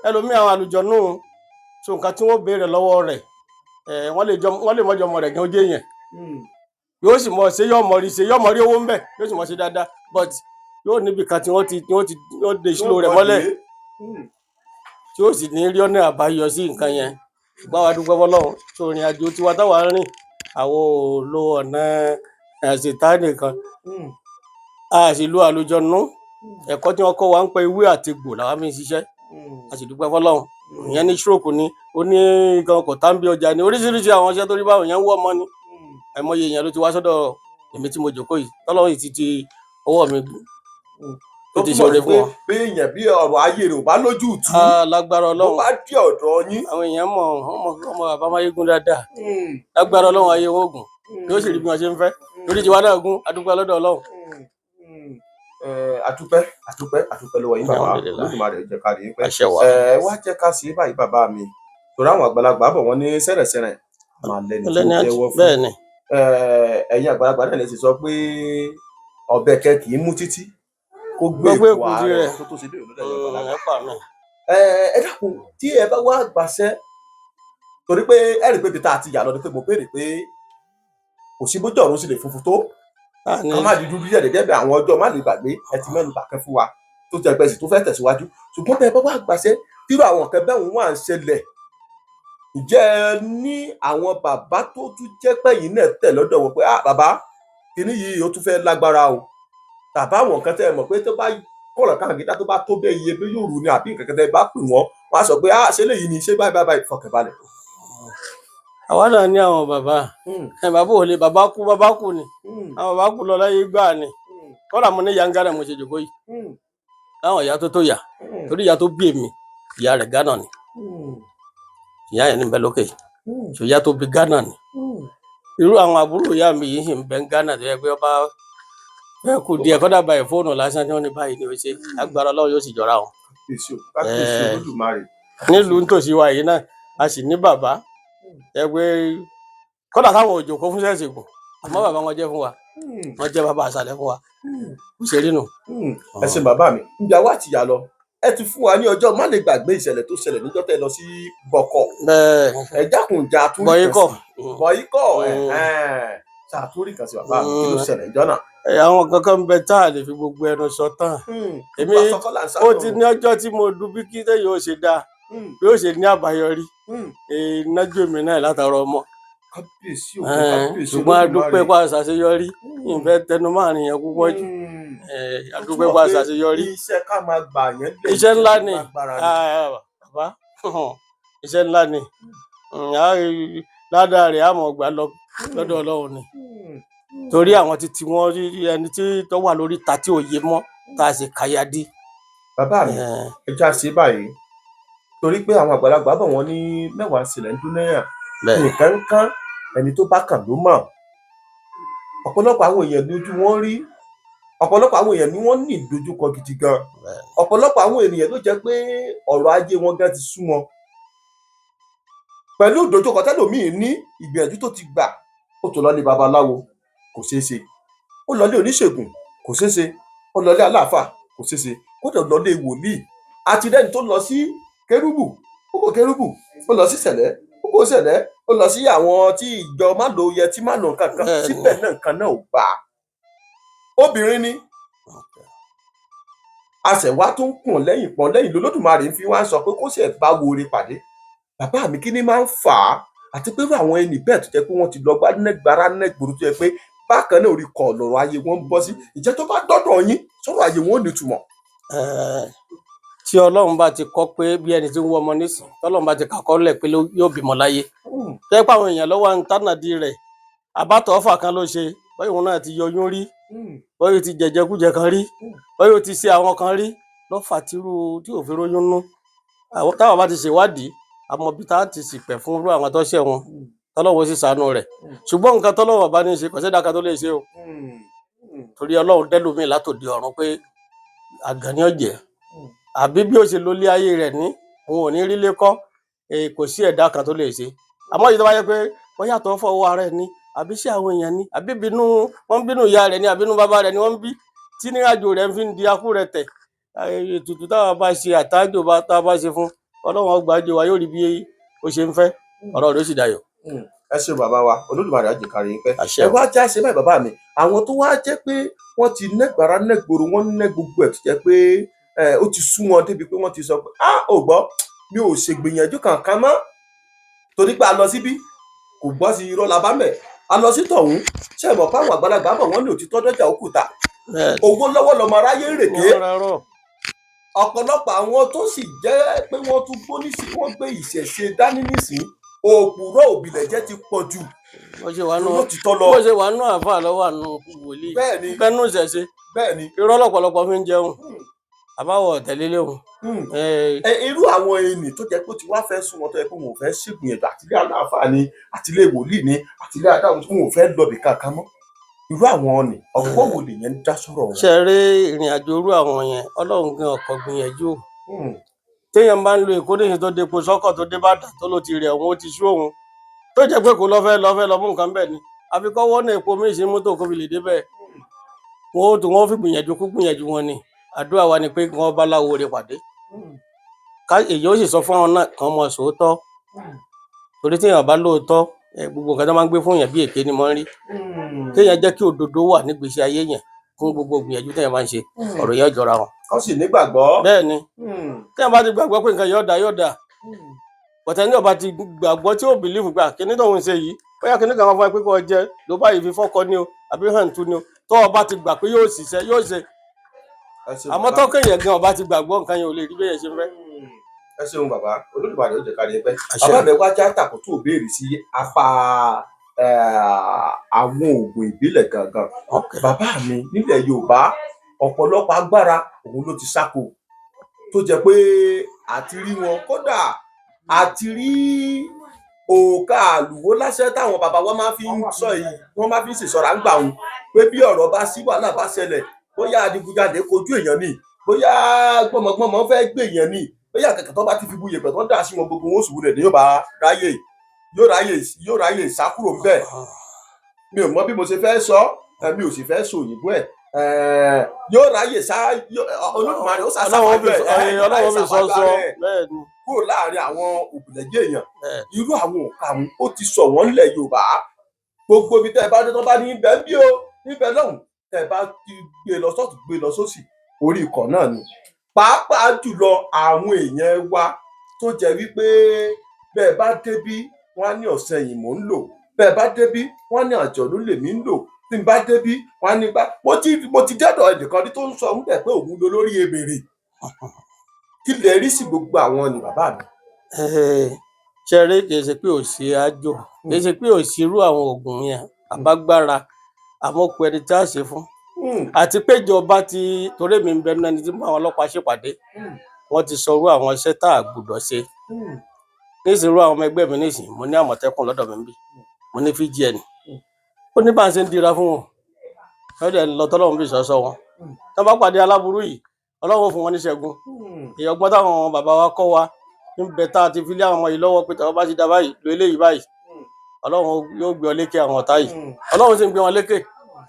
ẹlòmíì àwọn àlùjọ̀nú so nǹkan tí wọ́n béèrè lọ́wọ́ rẹ̀, wọ́n lè mọ́jọ ọmọ rẹ̀ gan, ó jẹ́ èèyàn, yóò sì mọ̀ ṣe, yóò mọ̀ rí ṣe, yóò mọ̀ rí owó ń bẹ̀, yóò sì mọ̀ ṣe dáadáa, but yóò níbi kan tí wọ́n de ìṣúlò rẹ̀ mọ́lẹ̀, tí ó sì ní rí ọ̀nà àbáyọ sí nǹkan yẹn. Ṣùgbọ́n àwa dúpẹ́ fọ́lọ́run tó ìrìn àjò tiwa táwa ń rìn, àwọn ò lo ọ̀nà àṣetánì kan, a sì lo àlùjọ̀nú. Ẹ̀kọ́ tí wọ́n kọ́ wa ń pẹ́ ewé àti egbò làwa fi ń ṣiṣẹ́. A sì dúpẹ́ fọ́lọ́run. Ìyẹn ní stroke ni, ó ní nǹkan kò tá ń bí ọjà ni, oríṣiríṣi àwọn iṣẹ́ tó rí báwọn yẹn ń wọ́ ọmọ ni. Àìmọye èèyàn ló ti wá sọ́dọ̀ èmi tí mo jókòó yìí, tọ́lọ́run yìí ti ti ọwọ́ mi Tó ó ti túmọ̀ ṣoore sí fún pé wọn. bí èèyàn bí ọ̀rọ̀ ayé rẹ̀ ò bá lójú tú, Ah, lágbára bó Ọlọ́run, bá dé ọ̀dọ̀ yín. Àwọn èèyàn mọ̀ ọmọ ọmọ bàbá Máyégún dáadáa. Lágbára Ọlọ́run, ayé wọn ògùn yóò sì rí bí wọ́n ṣe ń fẹ́ torí tiwa náà gún. Adúpẹ́ lọ́dọ̀ Ọlọ́run. Àdúpẹ́, àdúpẹ́, àdúpẹ́ lọ́wọ́ yín, bàbá. Alhamdulillah. Olódùmarè jẹ́ ká rí i pẹ́. Àṣẹ wà. Ẹ wá jẹ́ ká ṣe é báyìí, bàbá mi, torí àwọn àgbàlagbà bọ̀, wọ́n ní sẹ̀rẹ̀sẹ̀rẹ̀ máa lẹ́ni tó lẹ́ni jẹ́wọ́ fún. Bẹ́ẹ̀ ni. Ẹ̀yin àgbàlagbà náà lè sì sọ pé ọ̀bẹ kẹ kì í mú títí kó gbé Kó gbé èkó èkó ààrẹ rẹ̀. tó ṣe bí òun lọ́dọ̀ ẹ̀yin àgbàlagbà. Ẹ pa mí. Ẹ dákun, tí ẹ bá wá gbàṣẹ, torí pé ẹ rí i pé ibi tá a ti yà lọ ni pé mo béèrè pé kò sí bójú ọ̀run sì lè funfun tó, ká má di dúdú díẹ̀ gẹ́gẹ́ bí àwọn ọjọ́ má lè gbàgbé. Ẹ ti mẹ́nu bà kan fún wa tó jẹ́ pé sì tó fẹ́ tẹ̀síwájú, ṣùgbọ́n bẹ́ẹ̀ bá wá gbàṣẹ, tírú àwọn nǹkan bẹ́ẹ̀ wọ́n à ń ṣẹlẹ̀, ǹjẹ́ ẹ ní àwọn bàbá tó tún jẹ́ pẹ̀yìn náà tẹ̀ lọ́dọ̀ wọn pé, "Ah, bàbá, kíní yìí ó tún fẹ́ lágbára o," tàbá àwọn nǹkan tẹ́ ẹ mọ̀ pé tó bá kọ̀rọ̀ káàkiri, tó bá tó bẹ́ẹ̀ iye bí yóò rú ni, àbí nǹkan kan tẹ́ ẹ bá pè wọ́n, wọ́n á sọ pé, "Ah, ṣé léyìí ni? Ṣé báyìí báyìí báyìí?" Fọkànbalẹ̀. Àwa náà ní àwọn bàbá. Ẹ bàbá ò lè bàbá kú, bàbá kú ni. Àwọn bàbá kú lọ láyé gbà ni. Kọ́dà mo ní ìyá ń Ghana, mo ṣe jòkó yìí, láwọn ìyá tó tó yà, torí ìyá tó bí èmi, ìyá rẹ̀ Ghana ni. Ìyá yẹn ní bẹ lókè, ṣò ìyá tó bí Ghana ni. Irú àwọn àbúrò ìyá mi yìí sì ń bẹ ń Ghana, tó yẹ pé ọba fẹ́ kú díẹ̀, kọ́dà báyìí fóònù lásán tí wọ́n ní báyìí ni ó ṣe, agbára Ọlọ́run yóò sì jọra wọn. Kábíyèsí o, kábíyèsí Olódùmarè. Nílùú nítòsí wa yìí náà, a sì ní bàbá ẹ pé kọ́dà táwọn òjò kó fún sẹ́ẹ̀sì gùn, àmọ́ bàbá wọn jẹ́ fún wa, wọ́n jẹ́ bàbá àṣàlẹ̀ fún wa, bó ṣe rí nù. Ẹ ṣe bàbá mi. Níbi àwa àti ìyá lọ, ẹ ti fún wa ní ọjọ́ má lè gbàgbé ìṣẹ̀lẹ̀ tó ṣẹlẹ̀ níjọ́ tẹ́ lọ sí Bọ̀kọ̀. Bẹ́ẹ̀. Ẹ jákun ìjà àtúrí bọ̀yì kan kọ̀. sí Bọ̀yìkọ̀ ṣàtúrí kan sí, bàbá mi, kí ló ṣẹlẹ̀ níjọ́ náà? Àwọn kankan ń bẹ tá a lè fi gbogbo ẹnu sọ tán. Èmi ó ti ní ọjọ́ tí mo dùn bí kí tẹ́yìn ó ṣe dáa, bí ó ṣe ní àbáyọrí, nájú èmi náà látara ọmọ. Kábíyèsí o, kábíyèsí. Ṣùgbọ́n a dúpẹ́ pa àṣàṣeyọrí. Ìfẹ́ tẹnu márùn yẹn púpọ̀ jù. A dúpẹ́ pa àṣàṣeyọrí. Iṣẹ́ ká máa gbà yẹn lè Iṣẹ́ ńlá ni. lágbára ni. Ah, bàbá, iṣẹ́ ńlá ni. Ládàá rẹ̀ àmọ̀ gbà lọ lọ́dọ̀ Ọlọ́run ni, torí àwọn títí wọn rí ẹni tí tó wà lórí ta tí ò yé mọ́, tá a sì kàyà dí. Bàbá mi, ẹ já sí báyìí, torí pé àwọn àgbàlagbà bọ̀, wọ́n ní mẹ́wàá sílẹ̀ ń dún náírà. Nǹkan ń kán ẹni tó bá kàn ló mọ̀. Ọ̀pọ̀lọpọ̀ àwọn èèyàn ní ojú wọn rí, ọ̀pọ̀lọpọ̀ àwọn èèyàn ni wọ́n ní ìdojúkọ gidi gan. Ọ̀pọ̀lọpọ̀ àwọn ènìyàn ló jẹ́ pé ọ̀rọ̀ ajé wọn gan ti sú wọn. Pẹ̀lú ìdojúkọ tẹ́lòmíì ní, ìgbìyànjú tó ti gbà, ó tó lọlé babaláwo, kò ṣeé ṣe, ó lọlé oníṣègùn, kò ṣeé ṣe, ó lọlé aláàfáà, kò ṣeé ṣe, kódà ó lọlé wòlíì. Àti rẹ́ni tó lọ sí kérúbù, ó kò kérúbù, ó lọ sí sẹ̀lẹ́, ó kò sẹ̀lẹ́, ó lọ sí àwọn tí ìjọ má lo yẹtí, má lo nǹkan kan, síbẹ̀ náà nǹkan náà ò bá a. Obìnrin ni àṣẹwá tó ń kùn lẹ́yìn pọ́n lẹ́yìn lOlódùmarè ń fi wá sọ pé kó sì ẹ̀ bá wore pàdé. Bàbá mi, kí ni máa ń fà á, àti pé irú àwọn ẹni bẹ́ẹ̀ tó jẹ́ pé wọ́n ti lọ gbára nẹ́gboro, tó jẹ́ pé bákan náà orí kọ̀ lọ̀rọ̀ ayé wọn ń bọ́ sí, ìjẹ́ tó bá dọ́dọ̀ yín sọ̀rọ̀ ayé wọn ò nítumọ̀? Tí Ọlọ́run bá ti kọ́ pé bí ẹni tí ń wọ́ ọmọ nísìn, tọ́lọ́run bá ti kàkọ́lẹ̀ pé yóò bímọ láyé, tó jẹ́ pé àwọn èèyàn lọ́wọ́ ń tánàdí rẹ̀, àbátọ̀ ọ̀fà kan ló ṣe, bóyá òun náà ti yọyún rí, bóyá ó ti jẹjẹkújẹ kan rí, bóyá ó ti ṣe àwọn kan rí lọ́fà tírú tí ò fi róyún nú. Àwọn táwọn bá ti ṣèwádìí, àmọ́ bí tá a ti ṣìpẹ̀ fún irú àwọn tó ṣẹ̀ wọn, tọ́lọ́run ó sì ṣàánú rẹ̀. Ṣùgbọ́n nǹkan tọ́lọ́run ọba ní í ṣe, kò sẹ́dá kan tó lè ṣe o, torí Ọlọ́run dẹ́lòmíì látòdì ọ̀run pé àgàn ni ó jẹ́, àbí bí ó ṣe lólé ayé rẹ̀ ní òun ò ní rí lé kọ́, kò sí ẹ̀dá kan tó lè ṣe. Àmọ́ èyí tó bá yẹ pé bóyá tó fọwọ́ ara ẹ̀ ni, àbí sí àwọn èèyàn ni, àbí bínú wọ́n ń bínú ìyá rẹ̀ ni, àbí inú bàbá rẹ̀ ni wọ́n ń bí, tí ní àjò rẹ̀ fi ń di akú rẹ̀ tẹ̀, ètùtù táwa bá ṣe, àtàjò tá a bá ṣe fún Ọlọ́run, ọgbà àjò wa yóò rí bí ó ṣe ń fẹ́, ọ̀rọ̀ rẹ̀ ó sì dayọ̀. Ẹ ṣe bàbá wa, Olódùmarè á jẹ́ ká rí yín pẹ́. Àṣẹ. Ẹ wá já ṣe báyìí, bàbá mi, àwọn tó wá jẹ́ pé wọ́n ti nẹ́gbàrá nẹ́gboro, wọ́n nẹ́ gbogbo ẹ̀, tó jẹ́ pé ó ti sú wọn débi pé wọ́n ti sọ pé a ò gbọ́, mi ò ṣègbìyànjú kankan mọ́, torí pé a lọ síbí kò gbọ́ sí, irọ́ la bá mẹ̀, a lọ sí tọ̀hún. Ṣé ẹ mọ̀ pé àwọn àgbàlagbà bọ̀, wọ́n ní òtítọ́ dọ́jà òkúta, owó lọ́wọ́ lọmọ aráyé ń rèké. Ọ̀pọ̀lọpọ̀ àwọn tó sì jẹ́ pé wọ́n tún gbó nísìn, wọ́n gbé ìṣẹ̀ṣe dání nísìn, òpùrọ̀ òbílẹ̀jẹ́ ti pọ̀ jù Bó ṣe wà nù lótìtọ́ lọ. Bó ṣe wà nù àáfàá lọ́wọ́ àánú wòlíì. Bẹ́ẹ̀ ni. Bẹ́ẹ̀ nù ìṣẹ̀ṣe. Bẹ́ẹ̀ ni. Irọ́ lọ́pọ̀lọpọ̀ fi ń jẹun, àbáwọ̀ tẹ̀lé léwu. Ẹ irú àwọn ẹni tó jẹ́ pé ó ti wá fẹ́ sún wọn, tó yẹ pé wọn ò fẹ́ ṣègbìyànjú, àtìlé aláàfáà ni, àtìlé wòlíì ni, àtìlé adáhùn, wọn ò fẹ́ lọbì kankan mọ́, irú àwọn ọ̀nì ọ̀pọ̀ wo lèyẹn ń dá sọ̀rọ̀ wọn? Ṣe rí ìrìn àjò irú àwọn yẹn, Ọlọ́run gan ọkọ̀ gbìyànjú o. Téèyàn bá ń lo Èkó níṣẹ́, tó depo sọ́kọ̀, tó dé Ìbàdàn, tó ló ti rẹ̀ òun, ó ti sú òun, tó jẹ́ pé kò lọ́fẹ́ lọ mú nǹkan bẹ́ẹ̀ ni, àfi kọ́ wọ́nà epo míì sí mọ́tò kó fi lè débẹ̀. Wọn ó tún wọn fi gbìyànjú kó gbìyànjú wọn ni. Àdúrà wa ni pé kí wọ́n bá láwo rẹ̀ pàdé, ká èyí ó sì sọ fún àwọn náà kàn mọ sòótọ́, torí téèyàn bá lóòótọ́, gbogbo nǹkan tó máa ń gbé fún yàn bí èké ni mo ń rí. Kéèyàn jẹ́ kí òdodo wà nígbèésí ayé yẹn fún gbogbo gbìyànjú téèyàn bá ń ṣe, ọ̀rọ̀ yẹn jọra wọn. Kọ́ sì nígbàgbọ́. Bẹ́ẹ̀ ni, téèyàn bá ti gbàgbọ́ pé nǹkan yóò dá, yóò dá. Bọ̀tẹ́ ní ọba ti gbàgbọ́ tí ó believe gbà kíní tóun ṣe yìí, bóyá kíní kan máa fún ẹ pé kó jẹ ló bá yìí fi fọ́kọ ni o, àbí hàn tú ni o, tó ọba ti gbà pé yóò ṣiṣẹ́, yóò ṣe. Ẹ ṣeun, Àmọ́ bàbá. tọ́kàn yẹn gan ọba ti gbàgbọ́, nǹkan yẹn ò lè rí bẹ́ẹ̀ ṣe ń fẹ́. Ẹ ṣeun bàbá, Olódùmarè ó jẹ́ ká rí ẹ pẹ́. Àṣẹ. Bàbá mi, wá já tàkùtù òbéèrè sí apá àwọn oògùn ìbílẹ̀ gangan. Bàbá mi, nílẹ̀ Yorùbá, ọ̀pọ̀lọpọ̀ agbára òun ló ti sáko, tó jẹ́ pé àti rí wọn, kódà àti rí òòkà àlùwò láṣẹ táwọn bàbá wa máa fi ń sọ yìí, wọ́n máa fi ń ṣèṣọ́ra ń gbà wọn pé bí ọ̀rọ̀ bá sí, wàhálà bá ṣẹlẹ̀, bóyá adigunjalè kojú èèyàn ni, bóyá gbọmọgbọmọ fẹ́ gbé èèyàn ni, bóyá kẹ̀kẹ́ tó bá ti fi bu yèpẹ̀ tó ń dà sí wọn, gbogbo wọn ó ṣubú rẹ̀ ní yóò bá ráyè, yóò ráyè sá kúrò ńbẹ̀. Mi ò mọ bí mo ṣe fẹ́ sọ ẹ, mi ò sì fẹ́ sọ òyìnbó ẹ̀. Yóò ráyè sá, Olódùmarè ó sá Ọlọ́run fi sáfàjọ ẹ̀, Ọlọ́run fi sọ sọ bẹ́ẹ̀ ni. Kúrò láàrin àwọn òbílẹ̀jẹ́ èèyàn. Bẹ́ẹ̀. Irú àwọn òǹkà wọn ó ti sọ wọ́n nílẹ̀ Yorùbá. Gbogbo ibi tẹ́ ẹ bá dé, tán bá ní ibẹ̀ ń bí o, níbẹ̀ lọ́hùn, tẹ́ ẹ bá ti gbé lọ sọ́tún, gbé lọ sósì, orí ikọ̀ náà ni. Pàápàá jùlọ àwọn èèyàn wa tó jẹ́ wípé bẹ́ẹ̀ bá débí, wọ́n á ní ọ̀sẹ̀ yìí mò ń lò, bẹ́ẹ̀ bá débí, wọ́n á ní àjọ̀dún lèmi ń lò, tí n bá débí, wọ́n á ní gbá. Mo ti dẹ́dọ̀ ẹnìkan rí tó ń sọ ń bẹ̀ pé òun lo lórí ebèrè. Kí lè rí sí gbogbo àwọn ni, bàbá mi? Ṣe rí, kì í ṣe pé ò sí àjò, kì í ṣe pé ò sí irú àwọn oògùn yẹn àbágbára, àmọ́ kù ẹni tí a ṣe fún, àti pé ìjọba ti, torí mi ń bẹ nínú ẹni tí mo àwọn ọlọ́pàá ṣèpàdé, wọ́n ti sọ irú àwọn iṣẹ́ tá a gbọ́dọ̀ ṣe nísìnyí. Irú àwọn ọmọ ẹgbẹ́ mi nísìnyí, mo ní Àmọ̀tẹ́kùn lọ́dọ̀ mi níbí, mo ní VGN, ó ní bá ń ṣe ń dira fún wọn lọ́dẹ̀ ń lọ, tọ́lọ́run fi ṣọ́ṣọ́ wọn. Tí wọ́n bá pàdé aláburú yìí, Ọlọ́run ó fún wọn níṣẹ́gun. Èèyàn ọgbọ́n táwọn bàbá wa kọ́ wa ń bẹ tá a ti fi lé àwọn ọmọ yìí lọ́wọ́ pé tàwọn bá ti da báyìí lo eléyìí báyìí, Ọlọ́run yóò gbé ọ lékè àwọn ọ̀tá yìí. Ọlọ́run sì ń gbé wọn lékè.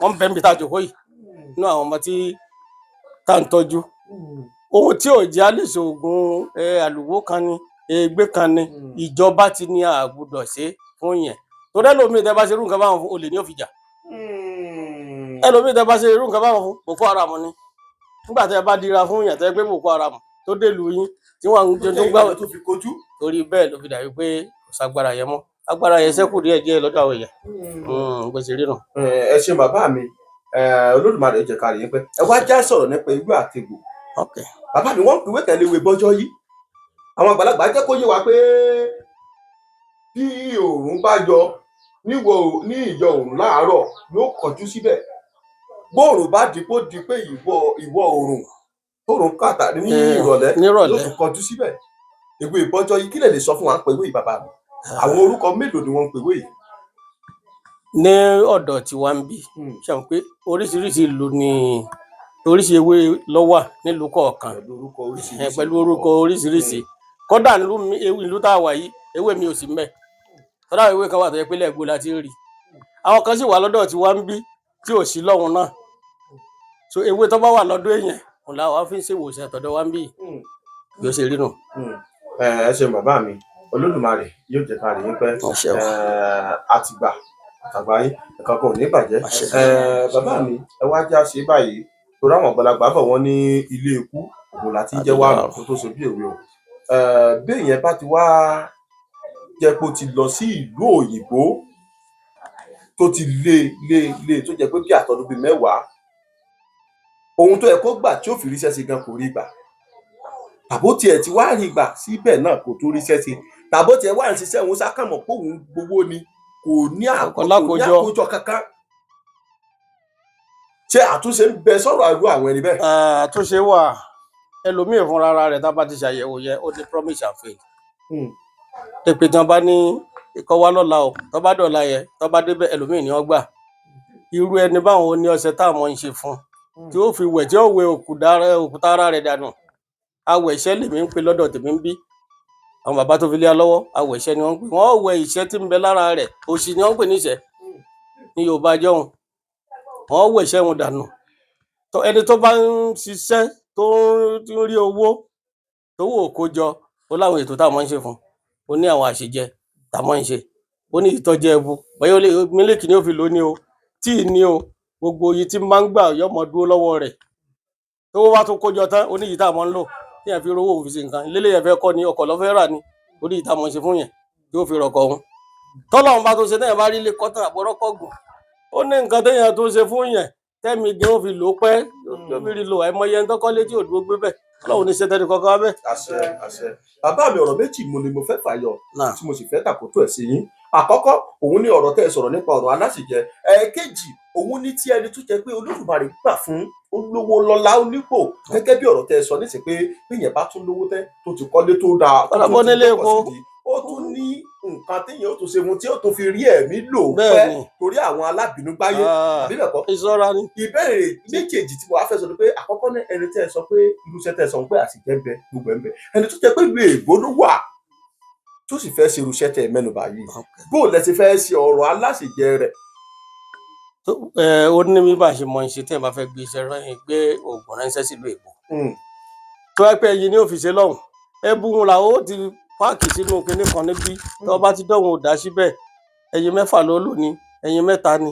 Wọ́n ń bẹ níbi tá a jòkó yìí nínú àwọn ọmọ tí tá à ń tọ́jú. Ohun tí ò jẹ́ á lè ṣoògùn àlùwò kan ni ègbé kan ni ìjọba ti ní a gbọ́dọ̀ ṣe fún yẹn, torí ẹlòmíì tẹ́ bá ṣe irú nǹkan báwọn fún, olè ní òfìjà. Ẹlòmíì tẹ́ bá ṣe irú nǹkan báwọn fún, Boko Haram ni. Nígbà tẹ́ bá dira fún yẹn, tẹ́ pé Boko Haram tó dèlù yín tí wọ́n ń tó gbà tó fi kojú. Torí bẹ́ẹ̀ ló fi dàbí pé kò ságbára yẹn mọ́. Agbára yẹn ṣẹ́kù díẹ̀ díẹ̀ lọ́dọ̀ àwọn èèyàn. Bó ṣe rí nù. Ẹ ṣeun bàbá mi. Olódùmarè ó jẹ́ ká rí yín pẹ́. Ẹ wá já sọ̀rọ̀ nípa ewé àtegbò. Bàbá mi, wọ́n ń pèwé tẹ̀lé ewé bọ́jọ́ yìí. Àwọn àgbàlagbà jẹ́ kó yé wa pé bí òòrùn bá yọ ní ìyọ òòrùn láàárọ̀, yóò kọjú síbẹ̀. Bóòrùn bá dìpó di pé ìwọ̀ oòrùn tóòrùn kàtà ní ìrọ̀lẹ́, nírọ̀lẹ́. yóò tún kọjú síbẹ̀. Ewé bọ́jọ́ yìí, kí lè sọ fún wa ń pè ewé yìí, bàbá mi? Àwọn orúkọ mélòó ni wọ́n ń pè ewé yìí? Ní ọ̀dọ̀ tiwa ń bí, ṣe mọ̀ pé oríṣiríṣi ìlú ni oríṣi ewé ló wà nílùú kọ̀ọ̀kan. Pẹ̀lú orúkọ oríṣiríṣi. Pẹ̀lú orúkọ oríṣiríṣi. Kódà nílùú mi, ìlú tá a wà yìí, ewé mi ò sí mbẹ̀. Kódà ewé kan wà tó yẹ pé lẹ́ẹ̀gbọ́ la ti ń rí. Àwọn kan sì wà lọ́dọ̀ tiwa ń bí tí ò sí lọ́hùn náà. So ewé tó bá wà lọ́dọ̀ èèyàn, òun làwa fi ń ṣèwòsàn àtọ̀dọ̀ wa ń bí. Bí ó ṣe rí nù. Ẹ ṣeun bàbá mi. Olódùmarè yóò jẹ́ ká rí yín pẹ́. Àṣẹ o. Àtìgbà àtàgbà yín, nǹkan kan ò ní bàjẹ́. Àṣẹ. Bàbá mi, ẹ wá já ṣe báyìí, torí àwọn àgbàlagbà bọ̀, wọ́n ní ilé ikú òun láti jẹ́ wàrùn kó tó so bí èwe o. Bí èèyàn bá ti wá jẹ́ pé ó ti lọ sí ìlú òyìnbó, tó ti lé lé lé, tó jẹ́ pé bí àtọdún bíi 10, ohun tó yẹ kó gbà tí ó fi ríṣẹ́ sí gan kò rí gbà, tàbó tiẹ̀ ti wá rí gbà síbẹ̀ náà kò tó ríṣẹ́ sí, tàbó tiẹ̀ wá ń ṣiṣẹ́ òun sákàmọ̀ pé òun gbowó ni, kò ní Kò lákòójọ. àkójọ kankan, ṣé àtúnṣe ń bẹ sọ̀rọ̀ àrú àwọn ẹni bẹ́ẹ̀? Àtúnṣe wà. Ẹlòmíì fúnra ara rẹ̀, tá a bá ti ṣàyẹ̀wò yẹn, ó ní promise and fail. Pé tí wọ́n bá ní kó wá lọ́la o, tó bá dọ̀la yẹn, tó bá débẹ̀, ẹlòmíì ni wọ́n gbà. Irú ẹni báwọn, ó ní ọṣẹ táwọn ń ṣe fún tí ó fi wẹ̀, tí ó wẹ òkúta ara rẹ̀ dànù. Awẹ̀ iṣẹ́ lèmi ń pè lọ́dọ̀ tèmi ń bí. Àwọn bàbá tó fi lé wa lọ́wọ́, awẹ̀ iṣẹ́ ni wọ́n ń pè. Wọ́n wẹ ìṣẹ́ tí ń bẹ lára rẹ̀. Òṣì ni wọ́n ń pè ní ìṣẹ́ ní Yorùbá jọ̀hún. Wọ́n wẹ̀ iṣẹ́ wọn dànù. Tó ẹni tó bá ń ṣiṣẹ́, tó ń rí owó tó wò kó jọ, ó láwọn ètò táwọn ń ṣe fún. Ó ní àwọn àṣejẹ táwọn ń ṣe, ó ní ìtọ́jú ẹbu, bóyá ó lè mílíkì ni ó fi lò ó ní o, tíì ní o, gbogbo iye tí máa ń gbà yọmọ dúró lọ́wọ́ rẹ̀. Tó wá tó kó jọ tán, ó ní èyí táwọn ń lò tí yẹn fi rówó òun fi ṣe nǹkan ilé yẹn fẹ́ kọ́ ni, ọkọ̀ ló fẹ́ rà ni, ó ní èyí táwọn ń ṣe fún yẹn tí ó fi rọkọ̀ òun. Tọ́lọ́run bá tó ṣe, téèyàn bá rí ilé kọ́tàn àbọ̀rọ́kọ̀ gùn, ó ní nǹkan téèyàn tó ṣe fún yẹn tẹ́mi gan ó fi lò ó pẹ́, ó fi rí lò. Àìmọye ẹni tó kọ́lé tí ò dúró gbé bẹ́ẹ̀. Ọlọ́run ní ṣe tẹ́ni kankan wá bẹ́ẹ̀. Àṣẹ, àṣẹ. Bàbá mi, ọ̀rọ̀ méjì mo ni mo fẹ́ fàyọ Náà. tí mo sì fẹ́ tàkótó ẹ̀ sí yín. Àkọ́kọ́, òun ní ọ̀rọ̀ tẹ́ ẹ sọ̀rọ̀ nípa ọ̀rọ̀ aláṣìjẹ. Ẹ̀ẹ̀kejì, òun ní tí ẹni tó jẹ́ pé Olódùmarè gbà fún, ó lówó lọ́lá, ó nípò, gẹ́gẹ́ bí ọ̀rọ̀ tẹ́ ẹ sọ nísìnyí pé bíyẹn bá tún lówó tẹ́, tó ti kọ́lé tó dáa, tó Kódà tún bó ti nílé gbọ́kọ̀ epo. sídìí, ó tún ní nǹkan téèyàn ó tún ṣe fún tí ó tún fi rí ẹ̀mí lò Bẹ́ẹ̀ pẹ́ ni. torí àwọn alábìnúgbáyé, àbí bẹ́ẹ̀ kọ́? Ìṣọ́ra ni. Ìbéèrè méjèèjì tí mo wá fẹ́ sọ ni pé, àkọ́kọ́ ní ẹni tẹ́ ẹ sọ pé irúṣẹ́ tẹ́ ẹ sọ pé àṣìjẹ́ ń bẹ, gbogbo ẹ̀ ń bẹ, ẹni tó jẹ́ pé ìlú èbó ló wà tó sì fẹ́ ṣe irúṣẹ́ tẹ́ ẹ mẹ́nubà yìí, bó lẹ ti fẹ́ ṣe ọ̀rọ̀ aláṣìjẹ rẹ̀? Ó ní bí bá a ṣe mọ ṣe tí ẹ bá fẹ́ gbé iṣẹ́ rán, gbé oògùn ránṣẹ́ sílùú èbó, tó wá pé ẹyin ní òfìsè lọ́hùn, ẹbú wọn là ó ti pack sínú kinní kan níbí. Tó bá ti dọ̀hún, ò dá síbẹ̀. Ẹyin 6 ló lò ní, ẹyin 3 ni.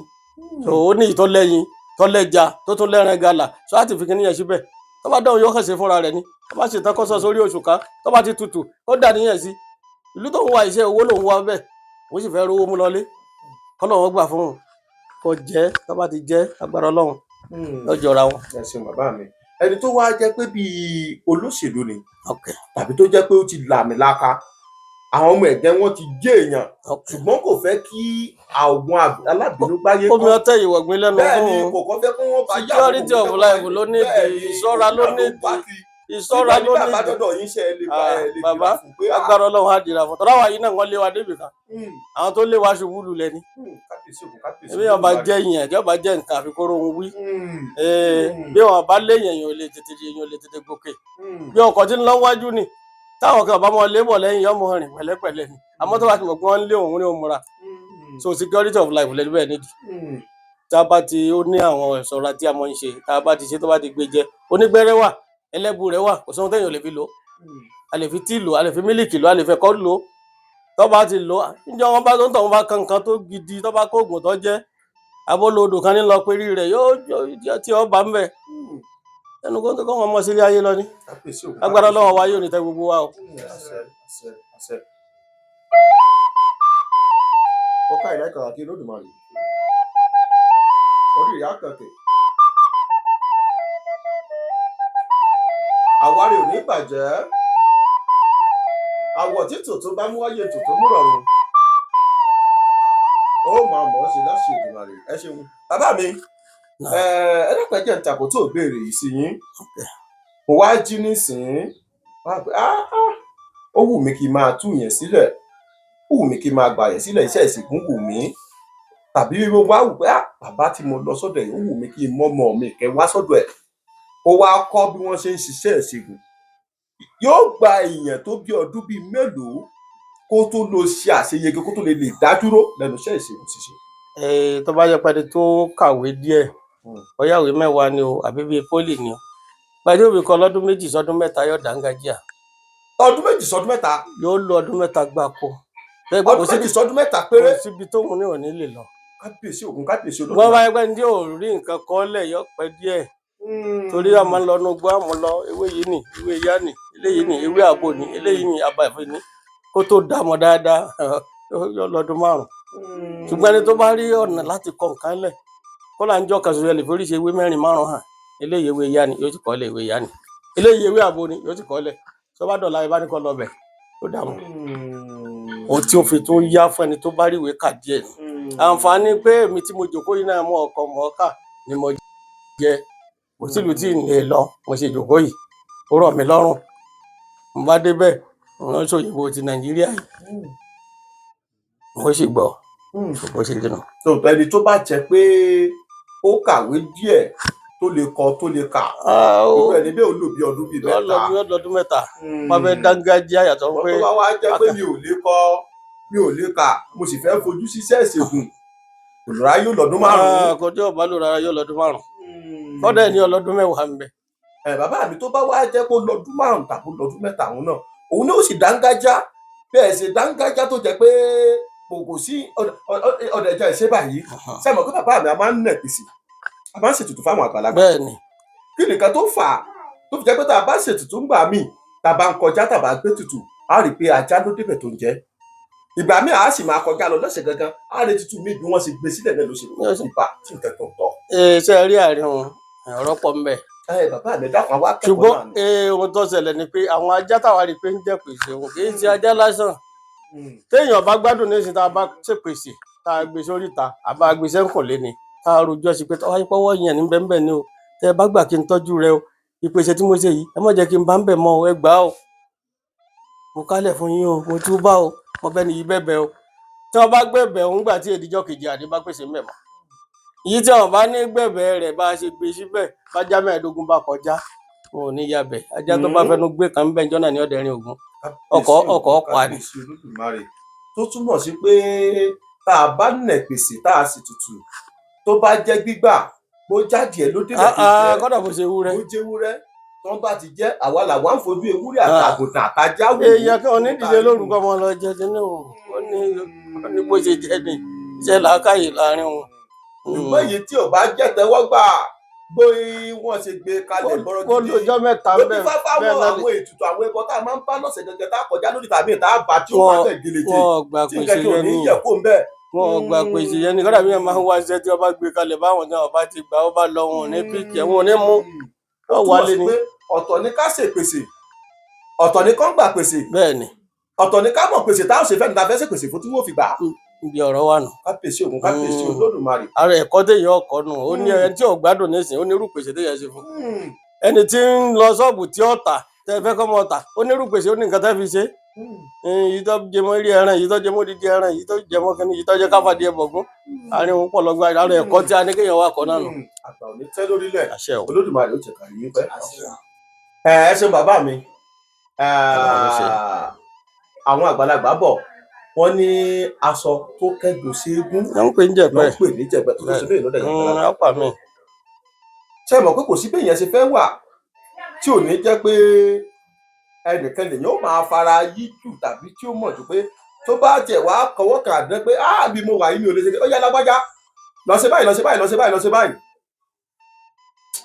So ó ní ìtọ́lẹ́yin, tọ́lẹ́ja, tó tún lẹ́ran gàlà. So á ti fi kinní yẹn síbẹ̀. Tó bá dọ̀hún, yóò kàn ṣe fúnra rẹ̀ ni. Tó bá ṣe tán, kó sọ sórí oṣù ká. Tó bá ti tutù, ó dà níyẹn sí ìlú tó ń wá iṣẹ́. Owó lòún wá bẹ́ẹ̀, òun sì fẹ́ rówó mú lọlé. Kọ́lọ́run gbà fún un, kó jẹ́. Tó bá ti jẹ́, agbára Ọlọ́run lọ́jọ́ ra wọn. Ẹ ṣeun bàbá mi. Ẹni tó wá jẹ́ pé bíi olóṣèlú ni tàbí tó jẹ́ pé ó ti làmìlaka, àwọn ọmọ ẹ̀gbẹ́ wọn ti jẹ́ èèyàn, ṣùgbọ́n kò fẹ́ kí àwọn alábìnúgbáyé Omi ọtẹ ìwọ̀gbìn lẹ́nu bẹ́ẹ̀ ni fún un. kò kọ́ fẹ́ kí wọ́n bá yà. Security of life ló ní ìdí, ìṣọ́ra ló ní ìdí, ìṣọ́ra ló ní bàbá ìdí. dọ́dọ̀ yín, ṣe ẹ lè bá ẹ lè Bàbá, dìrà fún pé agbára Ọlọ́run á dìrà fún tọ́lá wa yìí náà. Wọ́n lé wa débì kan, àwọn tó lé wa ṣubú lulẹ̀ ni. Kábíyèsí ògùn, kábíyèsí. Bí wọn bá jẹ́ ìyẹn, tí wọn bá jẹ́ nǹkan, àfi kóró ohun wí. Bí wọn bá léyìn, èèyàn ò lè tètè gòkè. Bí ọkọ̀ tí ń lọ wájú ni. Táwọn kan bá mọ lébọ̀ lẹ́yìn, yọmọ rìn pẹ̀lẹ́pẹ̀lẹ́ ni. Àmọ́ tó bá ti mọ̀ pé wọ́n ń lé òun ní òun múra. So security of life lẹ́nu bẹ́ẹ̀ nídìí. Tá a bá ti, ó ní àwọn ìṣọ́ra tí a mọ̀ ń ṣe. Tá a bá ti ṣe, tó bá ti gbé jẹ, onígbẹ́rẹ́ wà, ẹlẹ́bu rẹ̀ wà, kò sóhun téèyàn ò lè fi lò ó. A lè fi tíì lò, a lè fi mílìkì lò, a lè fẹ́ kọ́ lò ó. Tó bá ti lò ó, níjọ́ wọn bá tó ń tọ̀, wọn bá kan nǹkan tó gidi, tó bá kó oògùn tó jẹ́ abólódò kan ní lọ pérí rẹ̀ yóò tí ó bá ń bẹ̀ ẹnu kó tó kọ́ wọn mọ́ sílé ayé lọ ní Kábíyèsí Ògún, agbára kábíyèsí. Ọlọ́run wa yóò ní tẹ́ gbogbo wa o. Àṣẹ, àṣẹ, àṣẹ. Ọkà ìlẹ́kàn àti Olódùmarè. Orí ìyá kànkè. Àwárí ò ní bàjẹ́. Àwọ̀ tí tòótọ́ bá mú wáyé tòótọ́ mú rọrùn. Ó máa mọ̀ ọ́ ṣe láṣẹ Èdùmàrè. Ẹ ṣeun. Bàbá mi, Náà. ẹ dákun, ẹ jẹ́ n tàkó tó béèrè yìí sí yín. Mo wá jí nísìnyí. Wá pé, "Ah, ah, ó wù mí kí n máa tú yẹn sílẹ̀, ó wù mí kí n máa gbà yẹn sílẹ̀, iṣẹ́ ìsìnkú wù mí." Tàbí mo wá wù pé, "Ah, bàbá tí mo lọ sọ́dọ̀ ẹ̀, ó wù mí kí n mọ́mọ́ mi kẹ́ wá sọ́dọ̀ ẹ̀, kó wá kọ́ bí wọ́n ṣe ń ṣiṣẹ́ ìṣègùn." Yóò gba èèyàn tó bí ọdún bíi mélòó kó tó lọ ṣe àṣeyege, kó tó lè dá dúró lẹ́nu iṣẹ́ ìṣègùn ṣíṣe? Tó bá jẹ́ pé ẹni tó kàwé díẹ̀, bóyá ìwé 10 ni o àbí bíi pólì ni o, gbàdé òbí kan, lọ́dún 2 sọ́dún 3, yóò dángájíà. Ọdún 2 sọdún 3? Yóò lo ọdún 3 gbáko. Bẹ́ẹ̀ pé kò Ọdún síbi 2 sọdún 3 péré? Kò síbi tóun ní òní lè lọ. Kábíyèsí Ògún, kábíyèsí Wọ́n bá Olódùmarè. yẹ pé ní tí ò rí nǹkan kọ́ lẹ̀, yọ pẹ́ díẹ̀, torí a máa ń lọ inú igbó, àmọ́ lọ ewé yìí nì, ewé yá nì, eléyìí nì, ewé àgbo nì, eléyìí nì, àbá ìfẹ́ ní, kó tó dà mọ́ dáadáa, yọ lọ́dún 5. Ṣùgbọ́n ẹni tó bá rí ọ̀nà láti kọ nǹkan lẹ̀, kó là ń jọ kan ṣoṣo, ẹ lè fi oríṣi ewé mẹ́rin márùn hàn. Eléyìí ewé yá ni, yóò ti kọ́ lẹ̀. Ewé yá ni eléyìí, ewé àgbo ni, yóò ti kọ́ lẹ̀. Tó bá dọ̀la, ibà ní kọ́ lọ bẹ̀, ó dà mọ́. Ohun tí ó fi tó yá fún ẹni tó bá rí ìwé kà díẹ̀ ni. Àǹfààní pé èmi tí mo jòkó yìí náà mọ ọkọ mọ ọ́kà ni mo jẹ, kò sílùú tí ì lè lọ. Mo ṣe jòkó yìí, ó rọ̀ mí lọ́rùn. Mo bá débẹ̀, wọ́n sòyìnbó ti Nàìjíríà yìí, mo sì gbọ́ bó ṣe dènà. Tó ẹni tó bá jẹ́ pé ó kàwé díẹ̀, tó lè kọ, tó lè kà, irú ẹni bẹ́ẹ̀ ó lò bí ọdún bíi 3. Lọ́dún 3, wọ́n fẹ́ dángájíá yàtọ̀ Wọ́n pé tó bá wá jẹ́ pé mi ò lè kọ, mi ò lè kà, mo sì fẹ́ fojú síṣẹ́ ìṣègùn, kò lọ́ra, yóò lọ́dún 5. Ah, kò tí ò bá lò rárá, yóò lọ́dún 5. Kọ́dà ẹni ọlọ́dún 10 ń bẹ. Ẹ bàbá mi, tó bá wá jẹ́ kó lọ́dún 5 tàbí lọ́dún 3, òun náà, òun náà ó sì dángájá bẹ́ẹ̀ ṣe dángájá, tó jẹ́ pé kò sí ọ̀dẹ̀ ẹ̀jẹ̀ ìṣe báyìí. Sẹ́mi pé bàbá mi, a máa ń nẹ̀ pèsè, a máa ń ṣètùtù fáwọn àgbàlagbà. Bẹ́ẹ̀ ni. Kí nìkan tó fà á tó fi jẹ́ pé tá a bá ṣètùtù ń gbà míì, tá a bá ń kọjá, tá a bá gbé tutù, a rí i pé ajá ló débẹ̀ tó ń jẹ́. Ìgbà míì, a sì máa kọjá lọ lọ́sẹ̀ gangan, a rí tutù míì, bí wọ́n ṣe gbé sílẹ̀ náà ló ṣe ibà tí nǹkan kan tọ̀. Ee, ṣe rí àárín òun, ọ̀rọ̀ pọ̀ ń bẹ. Ẹ bàbá mi, dákun, àwa akẹ́kọ̀ọ́ Ṣùgbọ́n náà ni. ohun tó ṣẹlẹ̀ ni pé àwọn ajá táwa rí i pé ń jẹ́ pèsè, òun kì í ṣe ajá lásán. Téèyàn bá gbádùn nísìnyí, tá a bá ṣèpèsè, tá a gbé sórí ìta, àbá gbé sẹ́ńkùnlé ni, tá a rojọ́ sí pé tọ́wáyé pọ́wọ́ yẹn ní bẹ́ẹ̀ ni o, tẹ́ ẹ bá gbà kí n tọ́jú rẹ o, ìpèsè tí mo ṣe yìí, ẹ má jẹ́ kí n bá ń bẹ̀ mọ́ o, ẹ gbà á o, mo kálẹ̀ fún yín o, mo túbá o, mo bẹ́ ni yìí bẹ́ẹ̀ o. Tí wọ́n bá gbẹ̀bẹ̀ òun gbà tí èdìjọ́ kejì àdé bá pèsè mẹ́mọ́ yìí, tí wọ́n bá ní gbẹ̀bẹ̀ rẹ̀, bá a ṣe gbé síbẹ̀, bá já 15 bá kọjá, wọn ò ní yabẹ̀. Ajá tó bá fẹnu gbé kan bẹ́ẹ̀ jọ́nà ní ọ̀dẹ̀rin ògún ọkọ̀ ọkọ̀ ọkọ̀ àní. Kábíyèsí Olódùmarè. Tó túmọ̀ sí pé tá a bá nẹ̀ pèsè, tá a sì tutù, tó bá jẹ́ gbígbà, bó jáde ẹ̀ ló débẹ̀ tó jẹ́, Kọ́dà bó ṣe wúrẹ́. Bó jẹ́ ewúrẹ́ tó ń bá ti jẹ́, àwa làwa ń fojú ewúrẹ́ àtàgùntàn àtajá wò ó. Èèyàn kan onídìíje lórúkọ ọmọ lọ jẹ tinú ó ní, ó ní bó ṣe jẹ ní iṣẹ́ làákàyè láàrin wọn. Ṣùgbọ́n èyí tí ò bá jẹ́ tẹ́wọ́gbà, bóyá wọ́n ṣe gbé kalẹ̀ bọ́rọ̀ Kó gidi lójọ́ 3 ló bí bẹ́ẹ̀ fáfá bẹ́ẹ̀ wọn náà àwọn ètùtù, àwọn ẹbọ tá a máa ń bá lọ́sẹ̀ gẹ́gẹ́, tá a kọjá lórí tàbí tá a bá tí ó wà bẹ́ẹ̀ geleje, wọn ò gbà tí pèsè nǹkan kí ò yẹn ní ní yẹ kó ń bẹ́ẹ̀. Wọn ò gbà pèsè yẹn ní. Kọ́dà bí wọn máa ń wá iṣẹ́, tí wọ́n bá gbé kalẹ̀ báwọn náà bá ti gbà, ó bá lọ, wọn ò ní píkì ẹ̀, wọn ò ní mú Ó wọn túmọ̀ wálé sí ni. pé ọ̀tọ̀ ní ká ṣèpèsè, ọ̀tọ̀ ní kán gbà pèsè, Bẹ́ẹ̀ ni. ọ̀tọ̀ ní ká mọ̀ pèsè táwọn ṣe fẹ́ni tá a fẹ́ ṣèpèsè fún tí wọ́n fi gbà á. Ibi ọ̀rọ̀ wà nù. Kábíyèsí Ògún, kábíyèsí Olódùmarè. Ara ẹ̀kọ́ téèyàn ọkọ̀ nù, ó ní ẹni tí ò gbádùn nísìnyí, ó ní irú pèsè téèyàn ṣe fún ẹni tí ń lọ ṣọ́ọ̀bù tí ó tà, tẹ́ fẹ́ kọ́ mọ́ tà, ó ní irú pèsè, ó ní nǹkan tẹ́ fi ṣe. Èyí tó jẹ mọ́ eré ẹran, èyí tó jẹ mọ́ odidi ẹran, èyí tó jẹ mọ́ kínní, èyí tó jẹ káfàdí ẹbọgún, àárín òun pọ̀ lọ́gbà. Ara ẹ̀kọ́ tí a ní kéèyàn wá kọ́ náà nù. Àgbà ò ní tẹ́ lórílẹ̀. Àṣẹ o. Olódùmarè ó jẹ́ ká yín pẹ́. Ẹ ẹ ṣeun bàbá mi. Ọlọ́run ló ṣe. Àwọn àgbàlagbà bọ̀, wọ́n ní aṣọ tó kẹ́gùn séégún Ló ń pè ní ló jẹ̀pẹ́. ń pè ní jẹ̀pẹ́ tó tó ṣe bẹ́ẹ̀ lọ́dọ̀ àgbàlagbà. Ọ̀pá mi. Ṣé ẹ mọ̀ pé kò sí béèyàn ṣe fẹ́ wà tí ò ní jẹ́ pé ẹnìkan lèyàn ó máa fara yí jù tàbí tí ó mọ̀ jù pé tó bá tiẹ̀ wá kọwọ́ kàn àdán pé á bí mo wà yìí, mi ò lè ṣe, ó yá lágbájá, lọ ṣe báyìí, lọ ṣe báyìí, lọ ṣe báyìí, lọ ṣe báyìí.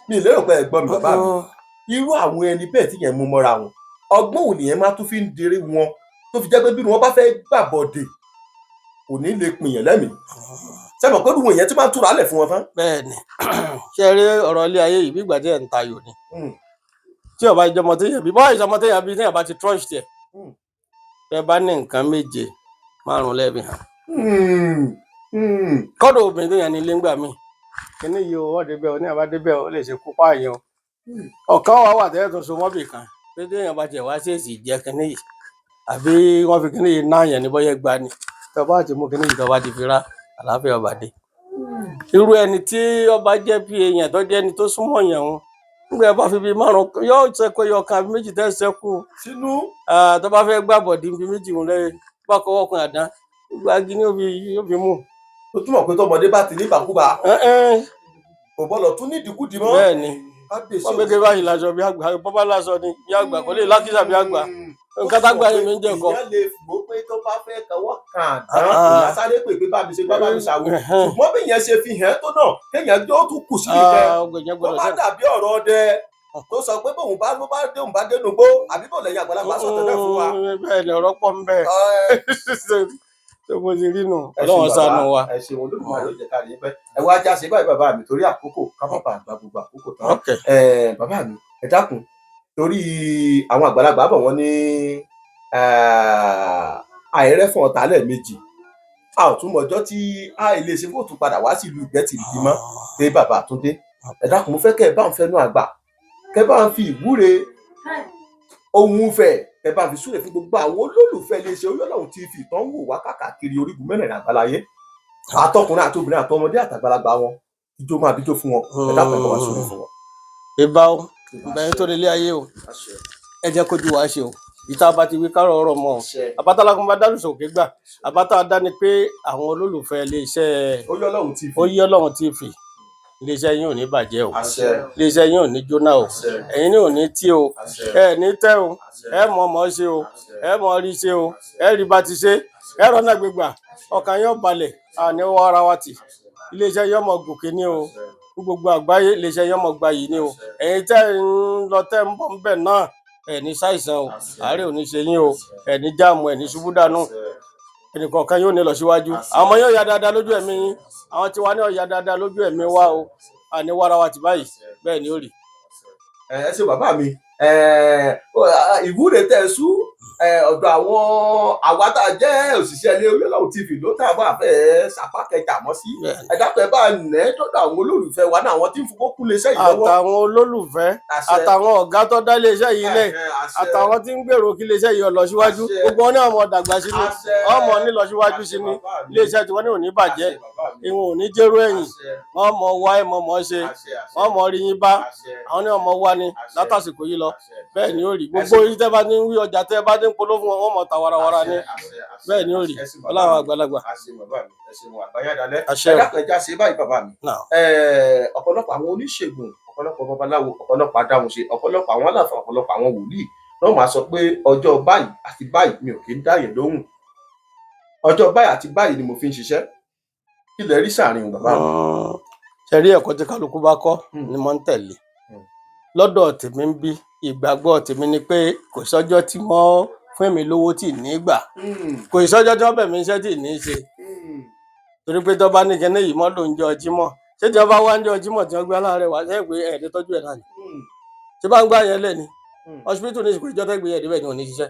Mi ì lérò pé ẹ gbọ́ mi, bàbá mi. Irú àwọn ẹni bẹ́ẹ̀ tí yẹn mú mọ́ra wọn, ọgbọ́n òní yẹn máa tún fi ń dirí wọn tó fi jẹ́ pé bí wọ́n bá fẹ́ gbàbọ̀dè kò ní lè pìyàn lẹ́mìí. Ṣé mọ̀ pé irú wọn yẹn tí máa ń túra lẹ̀ fún wọn fán. Bẹ́ẹ̀ ni. Ṣé ẹ rí ọ̀rọ̀ ilé ayé yìí, bí ìgbà tí ẹ̀ ń tayò ni. Tí ọba ìjọmọ téèyàn bí, bọ́ọ̀ ìjọmọ téèyàn bí, téèyàn bá ti trust ẹ̀, tẹ́ bá ní nǹkan méje, márùn lẹ́ẹ̀bì hàn. Kọ́dọ̀ obìnrin téèyàn ní ilé ńgbà míì, kíní yìí o, wọ́n débẹ̀ o, ní àbá débẹ̀ o, ó lè ṣe kú pààyàn o. Ọ̀kan wà wà tẹ́lẹ̀ tó so mọ́bì kan pé téèyàn bá tiẹ̀ wá ṣèèṣì jẹ kíní yìí, àbí wọ́n fi kíní yìí náàyàn ní bọ́yẹ́ gba ni, tó bá ti mú kíní yìí, tó bá ti fi rá àlàáfíà ọba dé. Irú ẹni tí ọba jẹ́ bí èèyàn tó jẹ́ ẹni tó súnmọ́ yàn òun, nígbà bá fi bíi márùn yóò ṣẹ́kù, ẹyọ kan àbí méjì tẹ́ ṣẹ́kù Sínú. tó bá fẹ́ gbàbọ̀dì bíi méjì òun lẹ́yìn bá kọ́wọ́ kun àdán gbági ní òbí mú. Tó túmọ̀ pé tọmọdé bá ti ní ìbàkúbà Ẹ́n-ẹ́n, kò gbọ́dọ̀ tún ní ìdíkúdì mọ́. Bẹ́ẹ̀ ni. Kábíyèsí. Wọ́n gbé báyìí láṣọ bí àgbà, bọ́bá láṣọ ni bí àgbà, kò lè lákìsà bí àgbà. Nǹkan tágbà yìí mi ń jẹ kọ. Ìyá lè gbó pé tó bá fẹ́ kọwọ́ kàn án, ìyá sáré pè pé bá mi ṣe bá bá mi ṣàwò, ṣùgbọ́n bí ìyẹn ṣe fi hàn tó náà, kéèyàn tó tún kù sí ìfẹ́ Ọgbẹ̀yẹn kó gbọ́dọ̀ má sẹ́nu. dàbí ọ̀rọ̀ ọdẹ tó sọ pé bóun bá bó bá dé òun bá dénú gbó, àbí bò lẹ́yìn àgbàlagbà sọ̀tẹ̀ náà fún wa. Bẹ́ẹ̀ ni, ọ̀rọ̀ pọ̀ ń bẹ. Ẹ Tó bó ti rí nù, ṣeun Ọlọ́run bàbá, ṣàánú wa. ẹ ṣeun, Olódùmarè ó jẹ́ ká rí pẹ́. Ẹ wá já ṣe báyìí, bàbá mi, torí àkókò, ká má bàa gba gbogbo àkókò tán. Ok. Bàbá mi, ẹ dákun, torí àwọn àgbàlagbà bọ̀, wọ́n ní àìrẹ́fọ̀n ọ̀tá lẹ́ẹ̀mejì, a ò tún mọjọ́ tí a ilé ṣe fóòtù padà wá sí ìlú Ìgbẹ́tì bímọ pé bàbá Túndé, ẹ dákun, mo fẹ́ kẹ́ ẹ bá ń fẹnu àgbà, kẹ́ bá ń fi ìwúre ohun fẹ́, kẹ́ bá ń fi súre fún gbogbo àwọn olólùfẹ́ iléeṣẹ́ Oyèọlọ́run TV tó ń wò wá káàkiri orígun mẹ́rẹ̀ẹ̀rin àgbáláyé, àtọkùnrin àtobìnrin àtọmọdé àtàgbàlagbà wọn, ijó máa bíjó fún wọn. Ẹ dákun, ẹ bá wa súre fún wọn. Ìbá o, ìbẹ̀yìn tó nílé ayé o, ẹ jẹ́ kójú wa ṣe o. Ìta bá ti wí kárọ̀ ọ̀rọ̀ mọ́ o. Àbátálágún bá dálùsọ̀ òkè gbà. Àbátá dá ni pé àwọn olólùfẹ́ iléeṣẹ́ Oyèọlọ́run TV, Oyèọlọ́run TV, iléeṣẹ́ yín ò ní bàjẹ́ o. Àṣẹ. Iléeṣẹ́ yín ò ní jóná o. Àṣẹ. Ẹ̀yin ní ò ní tí o. Àṣẹ. Ẹ ní tẹ́ o. Àṣẹ. Ẹ mọ̀ ọmọ ṣe o. Ẹ mọ̀ rí ṣe o. Ẹ rí bá ti ṣe. Ẹ rọ́nà gbégbà. Ọkàn yóò balẹ̀. Àní wọ́n ara wa tì. Iléeṣẹ́ yóò mọ̀ gòkè ní o. Ní gbogbo àgbáyé, iléeṣẹ́ yóò mọ̀ gbayì ní o. Ẹ̀yin tẹ́ ń lọ tẹ́ ń bọ̀ ń bẹ̀ náà, ẹ̀ ní ṣàìsàn o. Àárẹ̀ ò ní ṣe yín o. Ẹ̀ ní jáàmù, ẹ̀ ní ṣubú dànù. Ẹnìkọ̀ọ̀kan yóò ní lọ síwájú. Àwọn ọmọ yóò ya dáadáa lójú ẹ̀mí yín. Àwọn tiwa náà ya dáadáa lójú ẹ̀mí wa o. Àní wàrà wa ti báyìí. Bẹ́ẹ̀ ni ó rí. Ẹ ṣe, bàbá mi. Ìwúre tẹ sú ọ̀dọ̀ àwọn àwa tá a jẹ́ òṣìṣẹ́ ilé Oyèọlọ́run TV ló tá a bá fẹ́ sapá kẹjà mọ́ sí. Ẹ dákun, ẹ bá nẹ́ dọ́dọ̀ àwọn olólùfẹ́ wa náà, àwọn tí ń fowó kún lè sẹ́yìn lọ́wọ́. Àtàwọn olólùfẹ́, Àṣẹ. àtàwọn ọ̀gá tó dá iléeṣẹ́ yìí lẹ̀, Àṣẹ. àtàwọn tí ń gbèrò kí iléeṣẹ́ yìí ó lọ síwájú, Àṣẹ. gbogbo wọn ní ọmọ dàgbà sí ni, Àṣẹ. ọmọ ní lọ síwájú sí ni. Àṣẹ, bàbá mi. Iléeṣẹ́ tiwọn ní ò ní bàjẹ́. Àṣẹ, bàbá mi. Ìwọ̀n ò ní jẹ́rú ẹ̀yìn. Àṣẹ. Wọ́n mọ̀ wá ẹ̀ mọ̀ mọ̀ ṣe. Àṣẹ, àṣẹ. Wọ́n mọ̀ rí yín bá. Àṣẹ. Àwọn ní ọmọ wá ni Àṣẹ. látàsìkò yìí lọ. Àṣẹ. Bẹ́ẹ̀ ni ó rí. Gbogbo yìí tẹ́ bá ní wí ọjà, tẹ́ bá ní polówó fún wọn, wọ́n mọ̀ ta warawara ni. Àṣẹ, àṣẹ, àṣẹ. Bẹ́ẹ̀ ni ó rí. Ẹ ṣé, bàbá Ọlọ́run mi. àgbàlagbà. Àṣẹ, bàbá mi. Ẹ ṣeun, àgbáyádalẹ. Àṣẹ Ẹ o. dákun, ẹ já ṣe báyìí, bàbá mi. Náà. Ọ̀pọ̀lọpọ̀ àwọn oníṣègùn, ọ̀pọ̀lọpọ̀ babaláwo, ọ̀pọ̀lọpọ̀ adáhunṣe, ọ̀pọ̀lọpọ̀ àwọn aláfa, ọ̀pọ̀lọpọ̀ àwọn wòlíì náà máa sọ pé ọjọ́ báyìí àti báyìí mi ò kí ń dáyè lóhùn, ọjọ́ báyìí àti báyìí ni mo fi ń ṣiṣẹ́. Kí lẹ rí sàárín o, bàbá mi? Ṣe rí ẹ̀kọ́ tí kálukú bá kọ́ ni mo ń tẹ̀lé. Lọ́dọ̀ tèmi ń bí, ìgbàgbọ́ tèmi ni pé kò sọ́jọ́ tí wọ́n fún mi lówó tí ì ní gbà, kò sọ́jọ́ tí wọ́n bẹ̀ mí iṣẹ́ tí ì ní ṣe, torí pé tó bá ní kíní yìí mọ́ ló ń jọ Jímọ̀. Ṣé tí wọ́n bá wá ń jọ Jímọ̀ tí wọ́n gbé aláàárẹ̀ wá, ṣé pé ẹ̀ ní tọ́jú ẹ̀ náà ni? Ṣé bá ń gbá yẹn lẹ̀ ni hospital ní ìsìnkú ìjọ tẹ́gbẹ́ yẹn débẹ̀ ni ò ní ṣiṣẹ́.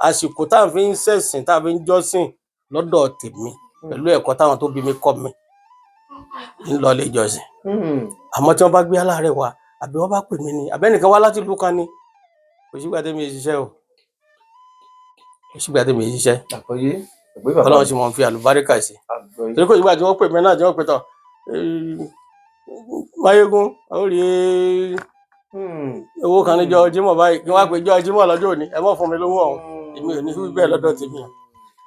Àsìkò tá à ń fi ń ṣẹ̀sìn, tá à fi ń jọ́sìn, lọ́dọ̀ tèmi, pẹ̀lú ẹ̀kọ́ táwọn tó bí mi kọ́ mi, ń lọ ilé ìjọsìn. Àmọ́ tí wọ́n bá gbé aláàárẹ̀ wá, àbí wọ́n bá pè mí ni, àbẹ́nìkan wá láti ìlú kan ni, kò sígbà tẹ́mi ṣiṣẹ́ o, kò sígbà tẹ́mi ṣiṣẹ́. Àgbọ́yé, àgbọ́yé, bàbá Ọlọ́run mi. sì mọ̀ ń fi àlùbáríkà sí. Àgbọ́yé. Torí kò sígbà tí wọ́n pè mí náà tí wọ́n pè tọ̀, Máyégún ó rí. Owó kan níjọ́ Jímọ̀ báyìí kí wọ́n á pè jọ́ Jímọ̀ lọ́jọ́ òní, ẹ mọ̀ fún mi lówó ọ̀hún, èmi ò ní wí bẹ́ẹ̀ lọ́dọ̀ tèmi o.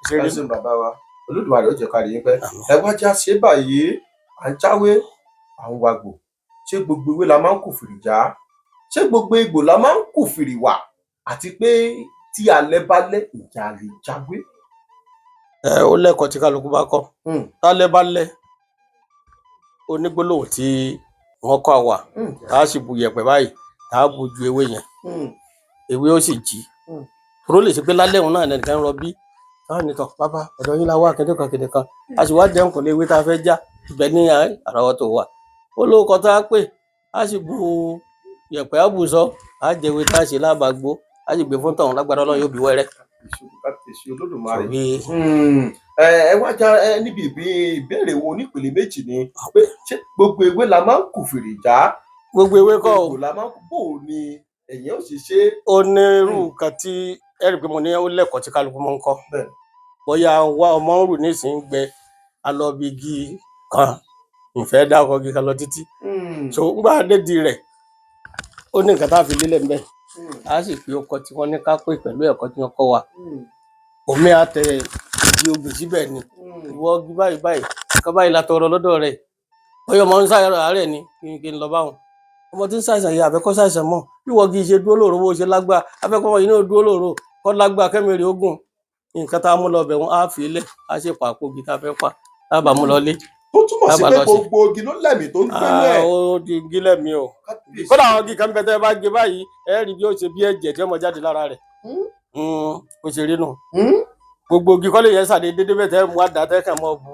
Ṣe Ẹ rí. ṣeun bàbá wa, Olódùmarè ó jẹ́ ká rí yín pẹ́. Ẹ wá já ṣe báyìí, à ń jáwé, à ń wagbò. Ṣé gbogbo ewé la máa ń kù fìrì já? Ṣé gbogbo egbò la máa ń kù fìrì wà? Àti pé tí alẹ́ bá lẹ́, ìjà lè jáwé? Ẹ ó lẹ́kọ̀ọ́ tí kálukú bá kọ́. Tálẹ́ bá lẹ́, onígbólóhùn tí wọ́n kọ́ àwa, tá a sì bu yẹ̀pẹ̀ báyìí, tá a bu ju ewé yẹn, ewé ó sì jí. Tòró lè ṣe pé lálẹ́ òun náà lẹnìkan ń rọbí táwọn nìkan, bàbá ọ̀dọ̀ yín la wá kéde kan kéde kan, a sì wá dẹ́kun kò ní ewé tá a fẹ́ já ibẹ̀ ní àrọ́wọ́tó wa. Ó lóko tá a pè, a sì bu yẹ̀pẹ̀, á bù sọ, á jẹ ewé tá a ṣe lábàgbó, á sì gbé fún tọ̀hún, lágbára Ọlọ́run yóò bí wẹ́rẹ́. Kábíyèsí Olódùmarè. Bí Ẹ wá já ẹ níbi ìbéèrè wo onípele méjì ni pé, ṣé gbogbo ewé la máa ń kù fìrì já? Gbogbo ewé kọ́ o. Egbò la máa ń kù, bó o ni ẹ̀yìn ó sì ṣe? Ó ní irú nǹkan tí ẹ rí i pé mo ní ó lẹ́kọ̀ọ́ tí kálukú máa ń kọ́. Bóyá wá ọmọ ń rù nísìnyí gbẹ, a lọ bí igi kan, ìfẹ́ dákọ̀ igi kan lọ títí. So ńgbà dédi rẹ̀, ó ní nǹkan tá a fi lélẹ̀ ńbẹ̀, a sì fi ọkọ̀ tí wọ́n ní ká pè pẹ̀lú ẹ̀kọ́ tí wọ́n kọ́ wa. Omi àtẹ igi ogbè síbẹ̀ ni. Ìwọ igi báyìí báyìí, nǹkan báyìí la tọrọ lọ́dọ̀ rẹ̀. Bóyá ọmọ ń ṣàìsàn àárẹ̀ ni, kí n lọ báwọn. Ọmọ tí ń ṣàìsàn yìí, àfẹ́kọ́ ṣàìsàn mọ́. Bí ìwọ igi ṣe dúró lóòrò, bó ṣe lágbára, afẹ́kọ́ ọmọ yìí náà dúró lóòrò, kọ́ lágbára kẹ́mi rè ogun. Nǹkan tá a mú lọ bẹ̀ wọ́n á fi lẹ̀, á sì pa àpò igi tá a fẹ́ pa, tá a bá mú lọ lé. Tó túmọ̀ sí Tá a bá pé lọ sí. gbogbo igi ló lẹ̀mí tó ń gbénú ẹ̀. Ó di igi lẹ́mìí o. Kábíyèsí. Kódà àwọn igi kan bẹ tẹ́ ẹ bá gé báyìí, ẹ rí bí ó ṣe bí ẹ̀jẹ̀ tí ó mọ jáde lára rẹ̀. Bó ṣe rí nù. Gbogbo igi kọ́ lè yẹn ṣàdédé dédé bẹ́ẹ̀ tẹ́ mú àdá tẹ́ kàn mọ́ bu.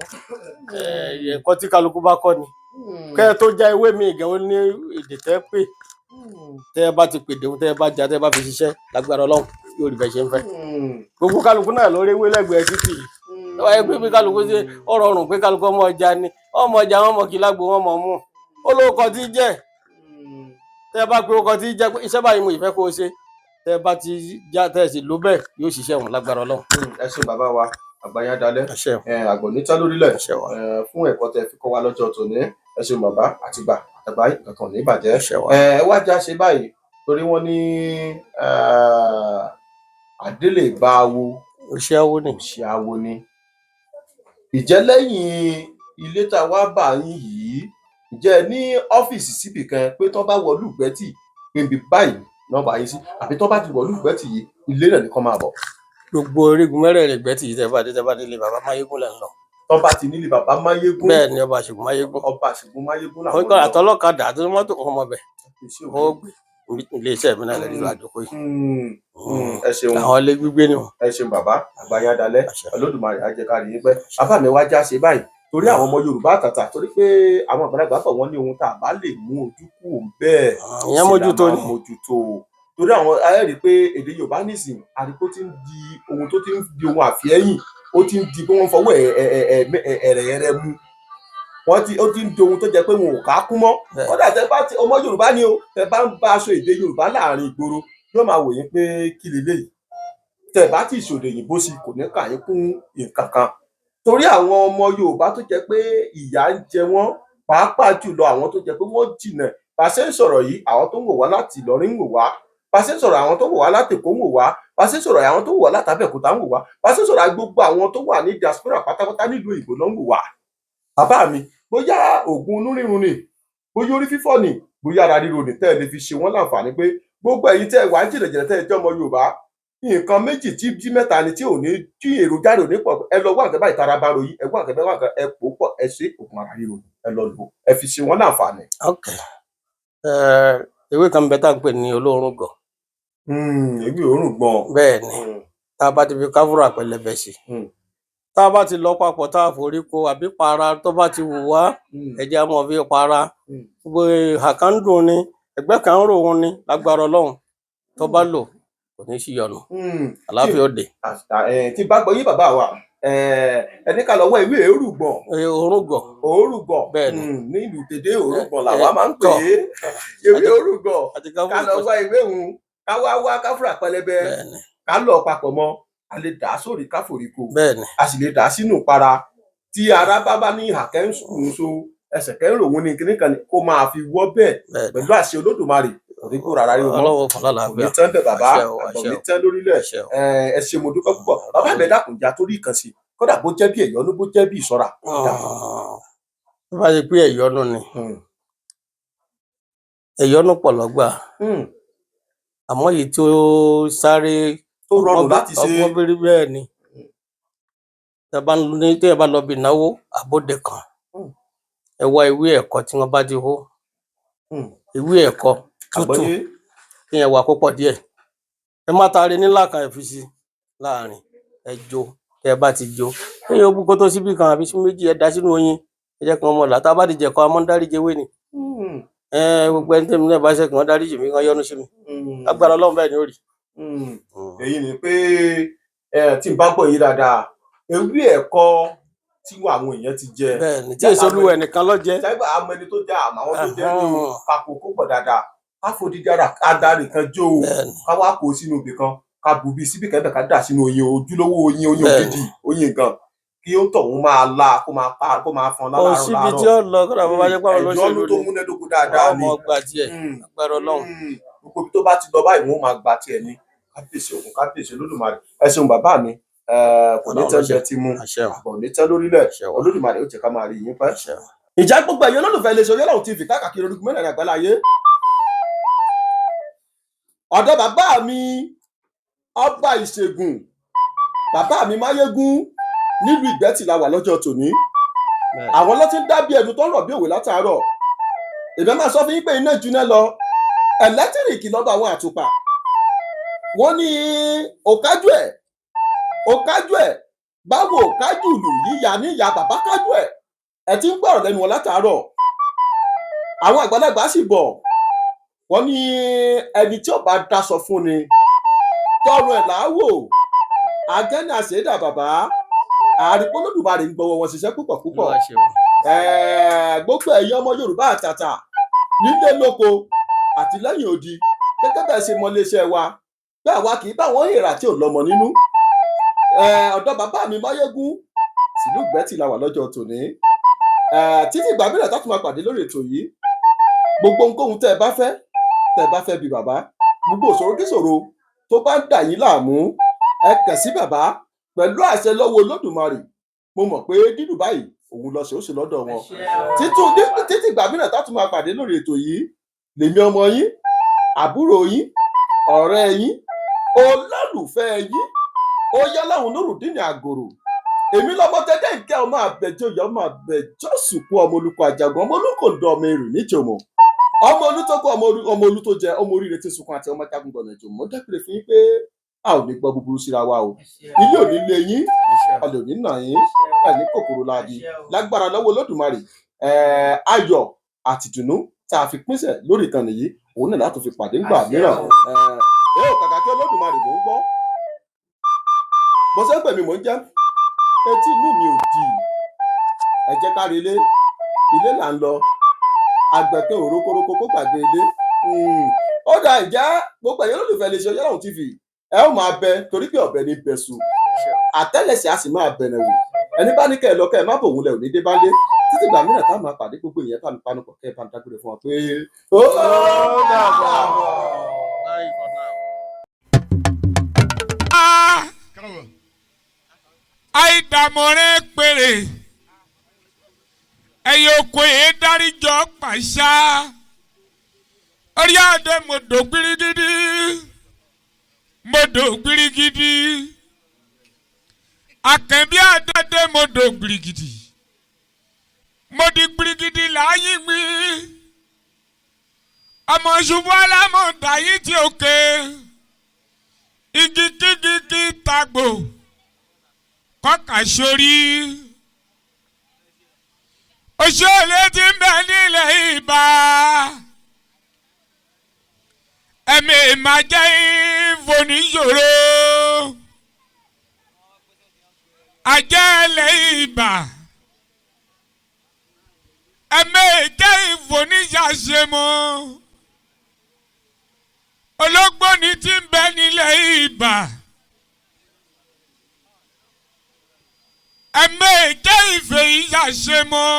Ẹ̀kọ́ tí kálukú bá kọ́ ni. Kẹ́ ẹ tó já ewé mi ìgẹ̀, ó ní èdè tẹ́ pè. Tẹ́ ẹ bá ti pèdè ohun tẹ́ ẹ bá já, tẹ́ ẹ bá fi ṣiṣẹ́, lágbára Ọlọ́run yóò rí bẹ́ẹ̀ ṣe ń fẹ́. Gbogbo kálukú náà lórí ewé lẹ́gbẹ̀ẹ́ títì. Tó bá yẹ pé bí kálukú ṣe ó rọrùn pé kálukú ọmọ ọjà ni, ọmọ ọjà wọn mọ kí lágbo wọn mọ mú. Ó lóko tí jẹ́. Tẹ́ ẹ bá pe orúkọ tí jẹ́ pé iṣẹ́ báyìí mo ìfẹ́ kó o ṣe. Tẹ́ ẹ bá ti já, tẹ́ ẹ sì ló bẹ́ẹ̀, yóò ṣiṣẹ́ òun lágbára Ọlọ́run. Ẹ ṣeun bàbá wa, àgbáyá dalẹ́. Àṣẹ o. Àgbọ̀n níta lórílẹ̀. Àṣẹ wa. Fún ẹ̀kọ́ tẹ́ fi kọ́ wa lọ́jọ́ tòní, ẹ ṣeun bàbá, àtìgbà àtàgbà nǹkan kan ò ní bàjẹ́. Àṣẹ wa. Ẹ wá já ṣe báyìí torí wọ́n ní àdélé bá awo Iṣẹ́ awo ni. Òṣì awo ni. Ìjẹ́ lẹ́yìn ilé tá a wá bá yín yìí, ǹjẹ́ ẹ ní ọ́fíìsì síbì kan pé tán bá wọlú Ìgbẹ́tì pé ibi báyìí náà bá yín sí, àbí tán bá ti wọlú Ìgbẹ́tì yìí, ilé náà nìkan máa bọ̀? Gbogbo orígun mẹ́rẹ̀ẹ̀rin Ìgbẹ́tì yìí, tẹ́ bá dé, tẹ́ bá délé bàbá Máyégún lẹ́ ń lọ. Tán bá ti nílé bàbá Máyégún? Bẹ́ẹ̀ ni, ọba àṣègùn Máyégún. Ọba àṣègùn Máyégún làwọn Àwọn àtọlọ́kadà àti mọ́tò kan mọ̀ bẹ̀. Iṣẹ́ Ó gbé ilé iṣẹ́ mi náà lẹ́nu àjòkó yìí. Ẹ ṣeun. Àwọn ilé gbígbé ni wọn. Ẹ ṣeun bàbá, àgbáyé adalẹ. Àṣẹ. Olódùmarè á jẹ́ ká rí yín pẹ́. Bàbá mi, wá já ṣe báyìí torí àwọn ọmọ Yorùbá àtàtà, torí pé àwọn àgbàlagbà bọ̀, wọ́n ní ohun tá a bá lè mú ojú kù bẹ́ẹ̀ Ìyẹn mójútó sì ni. la máa mójútó o. Torí àwọn ayé rí i pé èdè Yorùbá nísìn àdìpó ti ń di ohun tó ti ń di ohun àfihẹ́yìn, ó ti ń di pé wọ́n fọwọ́ ẹ̀rẹ̀ ẹ̀rẹ̀ mu wọ́n ti, ó ti ń di ohun tó jẹ́ pé wọn ò ká kún mọ́. Kódà tẹ bá ti ọmọ Yorùbá ni o, tẹ bá ń bá aṣọ èdè Yorùbá láàrin ìgboro, yóò máa wò yín pé kí leléyìí. Tẹ bá ti ìṣòdè òyìnbó sí, kò ní kà yín kún nǹkan kan. Torí àwọn ọmọ Yorùbá tó jẹ́ pé ìyà ń jẹ wọ́n, pàápàá jùlọ àwọn tó jẹ́ pé wọ́n jìnà, bá a ṣe ń sọ̀rọ̀ yìí, àwọn tó ń wò wá láti Ìlọrin ń wò wá, bá a ṣe ń sọ̀rọ̀, àwọn tó ń wò wá láti Èkó ń wò wá, bá a ṣe ń sọ̀rọ̀, àwọn tó ń wò wá láti Abẹ́òkúta ń wò wá, bá a ṣe ń sọ̀rọ̀, gbogbo àwọn tó wà ní diaspora pátápátá nílùú òyìnbó ló ń wò wá. Bàbá mi, bóyá oògùn inú rírun ni, bóyá orí fífọ́ ni, bóyá ara ríro ni, tẹ́ ẹ lè fi ṣe wọ́n láǹfààní pé gbogbo ẹ̀yin tẹ́ ẹ wà jìnnàjìnnà, tẹ́ ẹ jẹ́ ọmọ Yorùbá, nǹkan méjì tí bí mẹ́ta ni tí ò ní tí èròjà rẹ̀ ò ní pọ̀, ẹ lọ wá nǹkan báyìí, tara bá ròyìn, ẹ wá nǹkan báyìí, wá nǹkan ẹ pò ó pọ̀, ẹ ṣe oògùn ara ríro, ẹ lọ lò ó, ẹ fi ṣe wọ́n láǹfààní. Ok, ewé kan bẹ tá à ń pè ní olóòórùn gọ̀. Ewé òórùn gbọ̀n. Bẹ́ẹ̀ ni, tá a bá ti fi káfúrà pẹlẹbẹ sí, tá a bá ti lọ papọ̀, tá a forí ko àbí para tó bá ti wù wá, ẹ̀jẹ̀ á mọ̀ fi para. Gbogbo ìhà kan ń dùn ni, ẹ̀gbẹ́ kan ń rò òun ni, lágbára Ọlọ́run, tó bá lò kò ní sí yọnu, àlàáfíà òde. Tí bá gbọ́ yí bàbá wa, ẹni ká lọ wá ewé òórùn gbọ̀n. Òórùn gọ̀. Òórùn gbọ̀n. Bẹ́ẹ̀ ni. Ní ìlú tèdè, òórùn gbọ̀n làwa máa ń pè é, ewé òórùn gbọ̀n. Àti Ká káfúrà. lọ wá ewé òun, ká wá wá káfúrà pẹlẹbẹ, Bẹ́ẹ̀ ni. ká lọ papọ̀ mọ́, a lè dà á sórí káforíko, Bẹ́ẹ̀ ni. a sì lè dà á sínú para tí ara bá bá ní ìhà kẹ́ ń sùn so ẹsẹ̀ kẹ́ ń rò wọ́n ní kíní kan ní kó máa fi wọ́ bẹ́ẹ̀. Bẹ́ẹ̀ ni. Pẹ̀lú àṣẹ Olódùmarè. Kò ní gbòòrò ara ríro mọ́. Ọlọ́wọ́ fún Kò ní lálàáfíà. tán bẹ̀ bàbá. Àṣẹ o, Àgbà ò àṣẹ ní o. tán lórílẹ̀. Àṣẹ o. Ẹ ṣé, mo dúpẹ́ púpọ̀ bàbá mi. Ẹ dákun, já torí ìkànsí, kódà bó jẹ́ bí ẹ̀yọ́nú, bó jẹ́ bí ìṣọ́ra. Tó bá ṣe pé ẹ̀yọ́nú ni, ẹ̀yọ́nú pọ̀ lọ́gbà, àmọ́ èyí tó sáré tó rọrùn láti ṣe. Ọgbọ́n bírí bẹ́ẹ̀ ni. Tẹ́ bá ń ní téèyàn bá lọ bí ìnáwó àbóde kan, ẹ wá ewé ẹ̀kọ tí wọ́n bá ti hó, ewé ẹ̀kọ tútù, Àgbọ́yé. kéèyàn wá kó pọ̀ díẹ̀. Ẹ má taari nílá kan, ẹ fi sí láàrin, ẹ jó. Tẹ́ ẹ bá ti jó, kéèyàn ó bú kótó síbí kan àbí sí méjì, ẹ dà sínú oyin, ẹ jẹ́ kí wọ́n mọ̀ là. Tá a bá ti jẹ̀kọ, a máa ń dáríji ewé ni. Gbogbo ẹni tẹ́mi náà bá ṣẹ̀, kí wọ́n dáríjì mí, kí wọ́n yọ́nú sí mi. Agbára Ọlọ́run, bẹ́ẹ̀ ni ó rí. Èyí ni pé tí n bá gbọ́ yín dáadáa, ewé ẹ̀kọ tí àwọn èèyàn ti jẹ, Bẹ́ẹ̀ ni, tí èso olúwa ẹnìkan ló jẹ. Sábà àmọ́ ẹni tó jẹ, àmọ́ àwọn tó jẹ ní Ahán. papò kó pọ̀ dáadáa, ká fòdìdí ara adarí kan jó o, Bẹ́ẹ̀ ni. ká wá kó sínú ibì kan, ká bù bí síbì kan bẹ̀, ká dà sínú oyin, ojúlówó oyin, oyin Bẹ́ẹ̀ ni. ògidì, oyin gan, kí ó tọ̀hún máa la, kó máa pa, kó máa fọn Kò láàárọ̀ síbi láàárọ̀. tí ó lọ, kódà bó bá jẹ́ pé àwọn Ẹ̀yọ́nú olóṣèlú tó ni múnádóko dáadáa wọ́n ni. mọ̀ gbà tiẹ̀. Agbára Ọlọ́run. Gbogbo ibi tó bá ti lọ báyìí, wọn máa gba tiẹ̀ ní. Kábíyèsí ògùn, kábíyèsí Olódùmarè, ẹ ṣeun bàbá mi. Kò ní Ọlọ́run tán ló ṣe. jẹ ti mú. Àṣẹ o. Àbọ̀ ò ní tán lórílẹ̀. Àṣẹ o. Olódùmarè ó jẹ́ ká máa rí yín pẹ́. Àṣẹ o. Ìjà gbogbo ẹ̀yin olólùfẹ́ iléeṣẹ́ Oyèláhùn TV káàkiri orígun mẹ́rẹ̀ẹ̀rin àgbáláyé, ọ̀dọ̀ bàbá mi ọba ìṣègùn, bàbá mi Máyégún nílùú Ìgbẹ́tì la wà lọ́jọ́ tòní. Bẹ́ẹ̀. Àwọn ló ti ń dábí ẹnu tó ń rọ̀ bí òwe látàárọ̀. Èmi máa sọ fún yín pé iná juná lọ, ẹ̀lẹ́tíríkì lọ́dọ̀ àwọn àtùpà. Wọ́n ní òkájú ẹ̀, òkájú ẹ̀ báwo, òkájú ìlú yíya níyà bàbá kájú ẹ̀. Ẹ̀ ti ń gbọ́rọ̀ lẹ́nu wọn látàárọ̀. Àwọn àgbàlagbà sì bọ̀, wọ́n ní ẹni tí ó bá daṣọ fún ni, tọrùn ẹ̀ làáwò. Agẹ́ni àṣẹdá bàbá àrípò Olódùmarè ń gbọ́wọ́ wọn ṣiṣẹ́ púpọ̀ púpọ̀. Olúwa ṣeun. Gbogbo ẹ̀yin ọmọ Yorùbá àtàtà nílé lóko àti lẹ́yìn odi, gẹ́gẹ́ bẹ́ẹ̀ ṣe mọ iléeṣẹ́ wa bí àwa kì í bá wọn èrà tí ò lọ́mọ nínú. Ọ̀dọ̀ bàbá mi Máyégún tìlú Ìgbẹ́tì la wà lọ́jọ́ tòní. Títí ìgbà mìíràn tá a tún máa pàdé lórí ètò yìí, gbogbo ohunkóhun tẹ́ ẹ bá fẹ́, tẹ́ ẹ bá fẹ́ bí bàbá, gbogbo òṣòro kíṣòro tó bá ń dà yín láàmú, ẹ kàn sí bàbá. Pẹ̀lú àṣẹ lọ́wọ́ Olódùmarè, mo mọ̀ pé dídùn báyìí òun lọ sí ó sì lọ́dọ̀ wọn. Títí ìgbà mìíràn tá a tún máa pàdé lórí ètò yìí, lèmi ọmọ yín, àbúrò yín, ọ̀rẹ́ yín, olólùfẹ́ yín, ó yá láwọn Nurudeen Àgòrò. Èmi lọmọ tẹdẹ ìkẹ, ọmọ àbẹjọ yọ, ọmọ àbẹjọ sùkú, ọmọ olùkọ àjàgùn, ọmọ olùkòǹdọ, ọmọ èrò níjòmọ, ọmọ olùtọkọ, ọmọ olú tó jẹ ọmọ oríire tí sunkún àti ọmọ jagun gbọnà ìjòmọ. Dákìrẹ fún yín pé a ò ní gbọ́ búburú síra wa o. Ilé ò ní lé yín, ọlẹ ò ní nà yín, ẹ ní kòkòrò láabi lágbára lọ́wọ́ Olódùmarè. Ayọ̀ àti ìdùnnú tá a fi pínṣẹ̀ lórí ìkànnì yìí, òun náà láti fi pàdé ńgbà mìíràn. Ẹ ò kàkà kí Olódùmarè mò ń gbọ́ bó ṣe ń pè mí, mò ń jẹ́ etí inú mi ò dì. Ẹ jẹ́ ká relé, ilé là ń lọ. Àgbẹ̀kẹ́ òrókórókó kó gbàgbé ilé. Ó dà ìjẹ́ gbogbo ẹ̀yin olólùfẹ́ lè ṣe Oyèláhùn TV, ẹ ó máa bẹ torí pé ọ̀bẹ ní bẹ̀sùn, àtẹ́lẹsẹ̀ á sì máa bẹ̀rẹ̀ wò. Ẹni bá ní kẹ́ ẹ lọ, kẹ́ ẹ má bòun lẹ̀, ò ní dé bá lé. Títí ìgbà mìíràn tá a máa pàdé, gbogbo ìyẹn bá mi panupọ̀, kẹ́ ẹ bá mi dágbére fún wa pé ó dàbọ̀. Bye for now. Àìdàmọ̀rẹ́ péré ẹ̀yẹ oko yìí dáríjọ pàṣà orí adé mọ̀dọ̀ gbirigidi, mọ̀dọ̀ gbirigidi, àkànbí adé mọ̀dọ̀ gbirigidi, mọ̀dí gbirigidi láàyè gbé ọmọ ṣubú alámọ̀dá yìí ti òkè igi kígi kí tagbò kọ́kà sórí. Òṣèlú ti ń bẹ nílẹ̀ ìbá. Ẹ̀mí ìmàjẹ́ ìfòníṣòro. Àjẹ́ ilẹ̀ ìbá. Ẹ̀mí ìjẹ́ ìfòníṣàṣemọ́. Ológbòní ti ń bẹ nílẹ̀ ìbá. Ẹ̀mí jẹ́ ìfẹ́ ìyàṣemọ́.